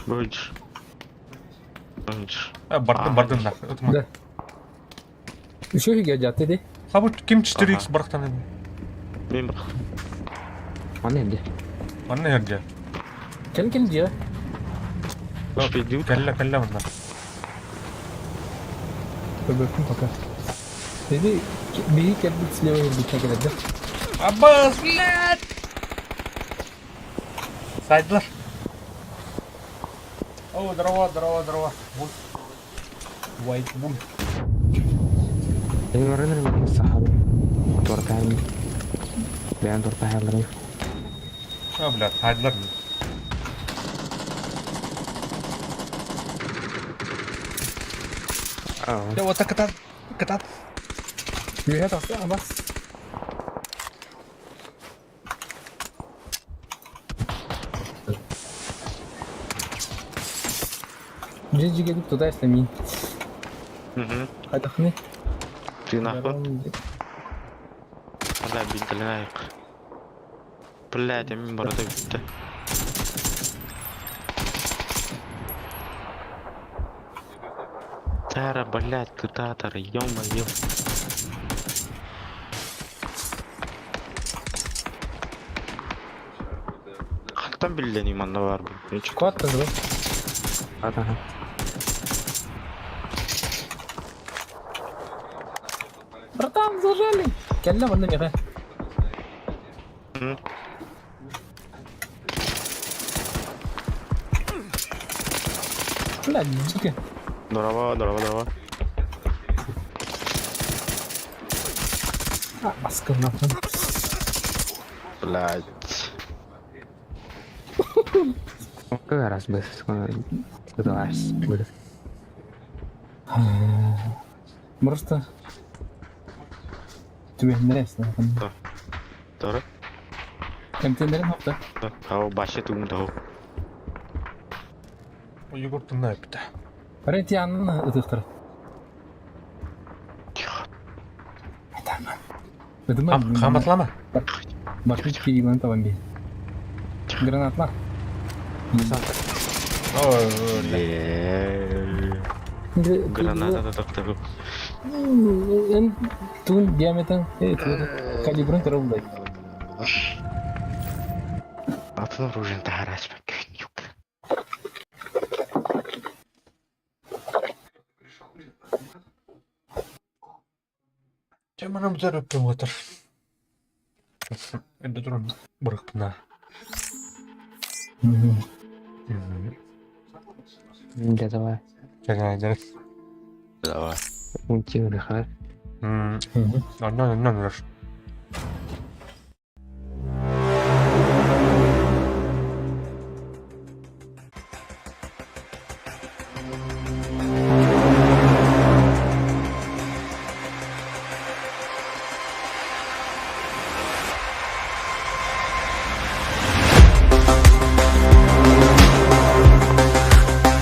Быдж. Быдж. Бардым, бардым да. Да. Еще хиге жатты де. Хабы ким 4x барақтан еді. Мен бір. Аны енді. Анна ерде. Кел кел же. Кәллә, кәллә мында. Көбөкүн пока. Dedi биһи кэлбит слева кэлбит келеді. Аббас, блядь! Сайдылар. О, дрова, дрова, дрова. Вулф. White Wolf. Мен сахабы. Тортайм. Бән тортайм. А, блядь, сайдылар. Да вот так катат, катат. Үһэ тахса абас. Жи келип туда эслемин. Кайтахны. Ты нахуй. Анда бинтелен айык. Блядь, мин барада битте. Тара, блядь, ты татар, ё-моё. Хантан билленим манна бар бу. Кватта да. Ага. Братан, зажали. Кэллэ манна меха. Бля, дико. Дорово, дорово, дорово. А, маска нахуй. Блядь. Как раз бы удалась. Просто... Тебе интересно. Дора. Контейнер хопта. Тау, башы тугум тау. Егор тыңнап бит. Рет янын ытыктыр. Тихо. Хаматлама. Башка кирилан табан бей. Гранатла. Ой, Граната да тоқтап. Эн тун диаметр, калибрын көрө булдай. Атын оружиен тахарас бак. Теманам зарып отыр. Енді тұрын бұрықпына. Для давай. Жаңа Давай. Унтин рыхар. Аннан аннан раш.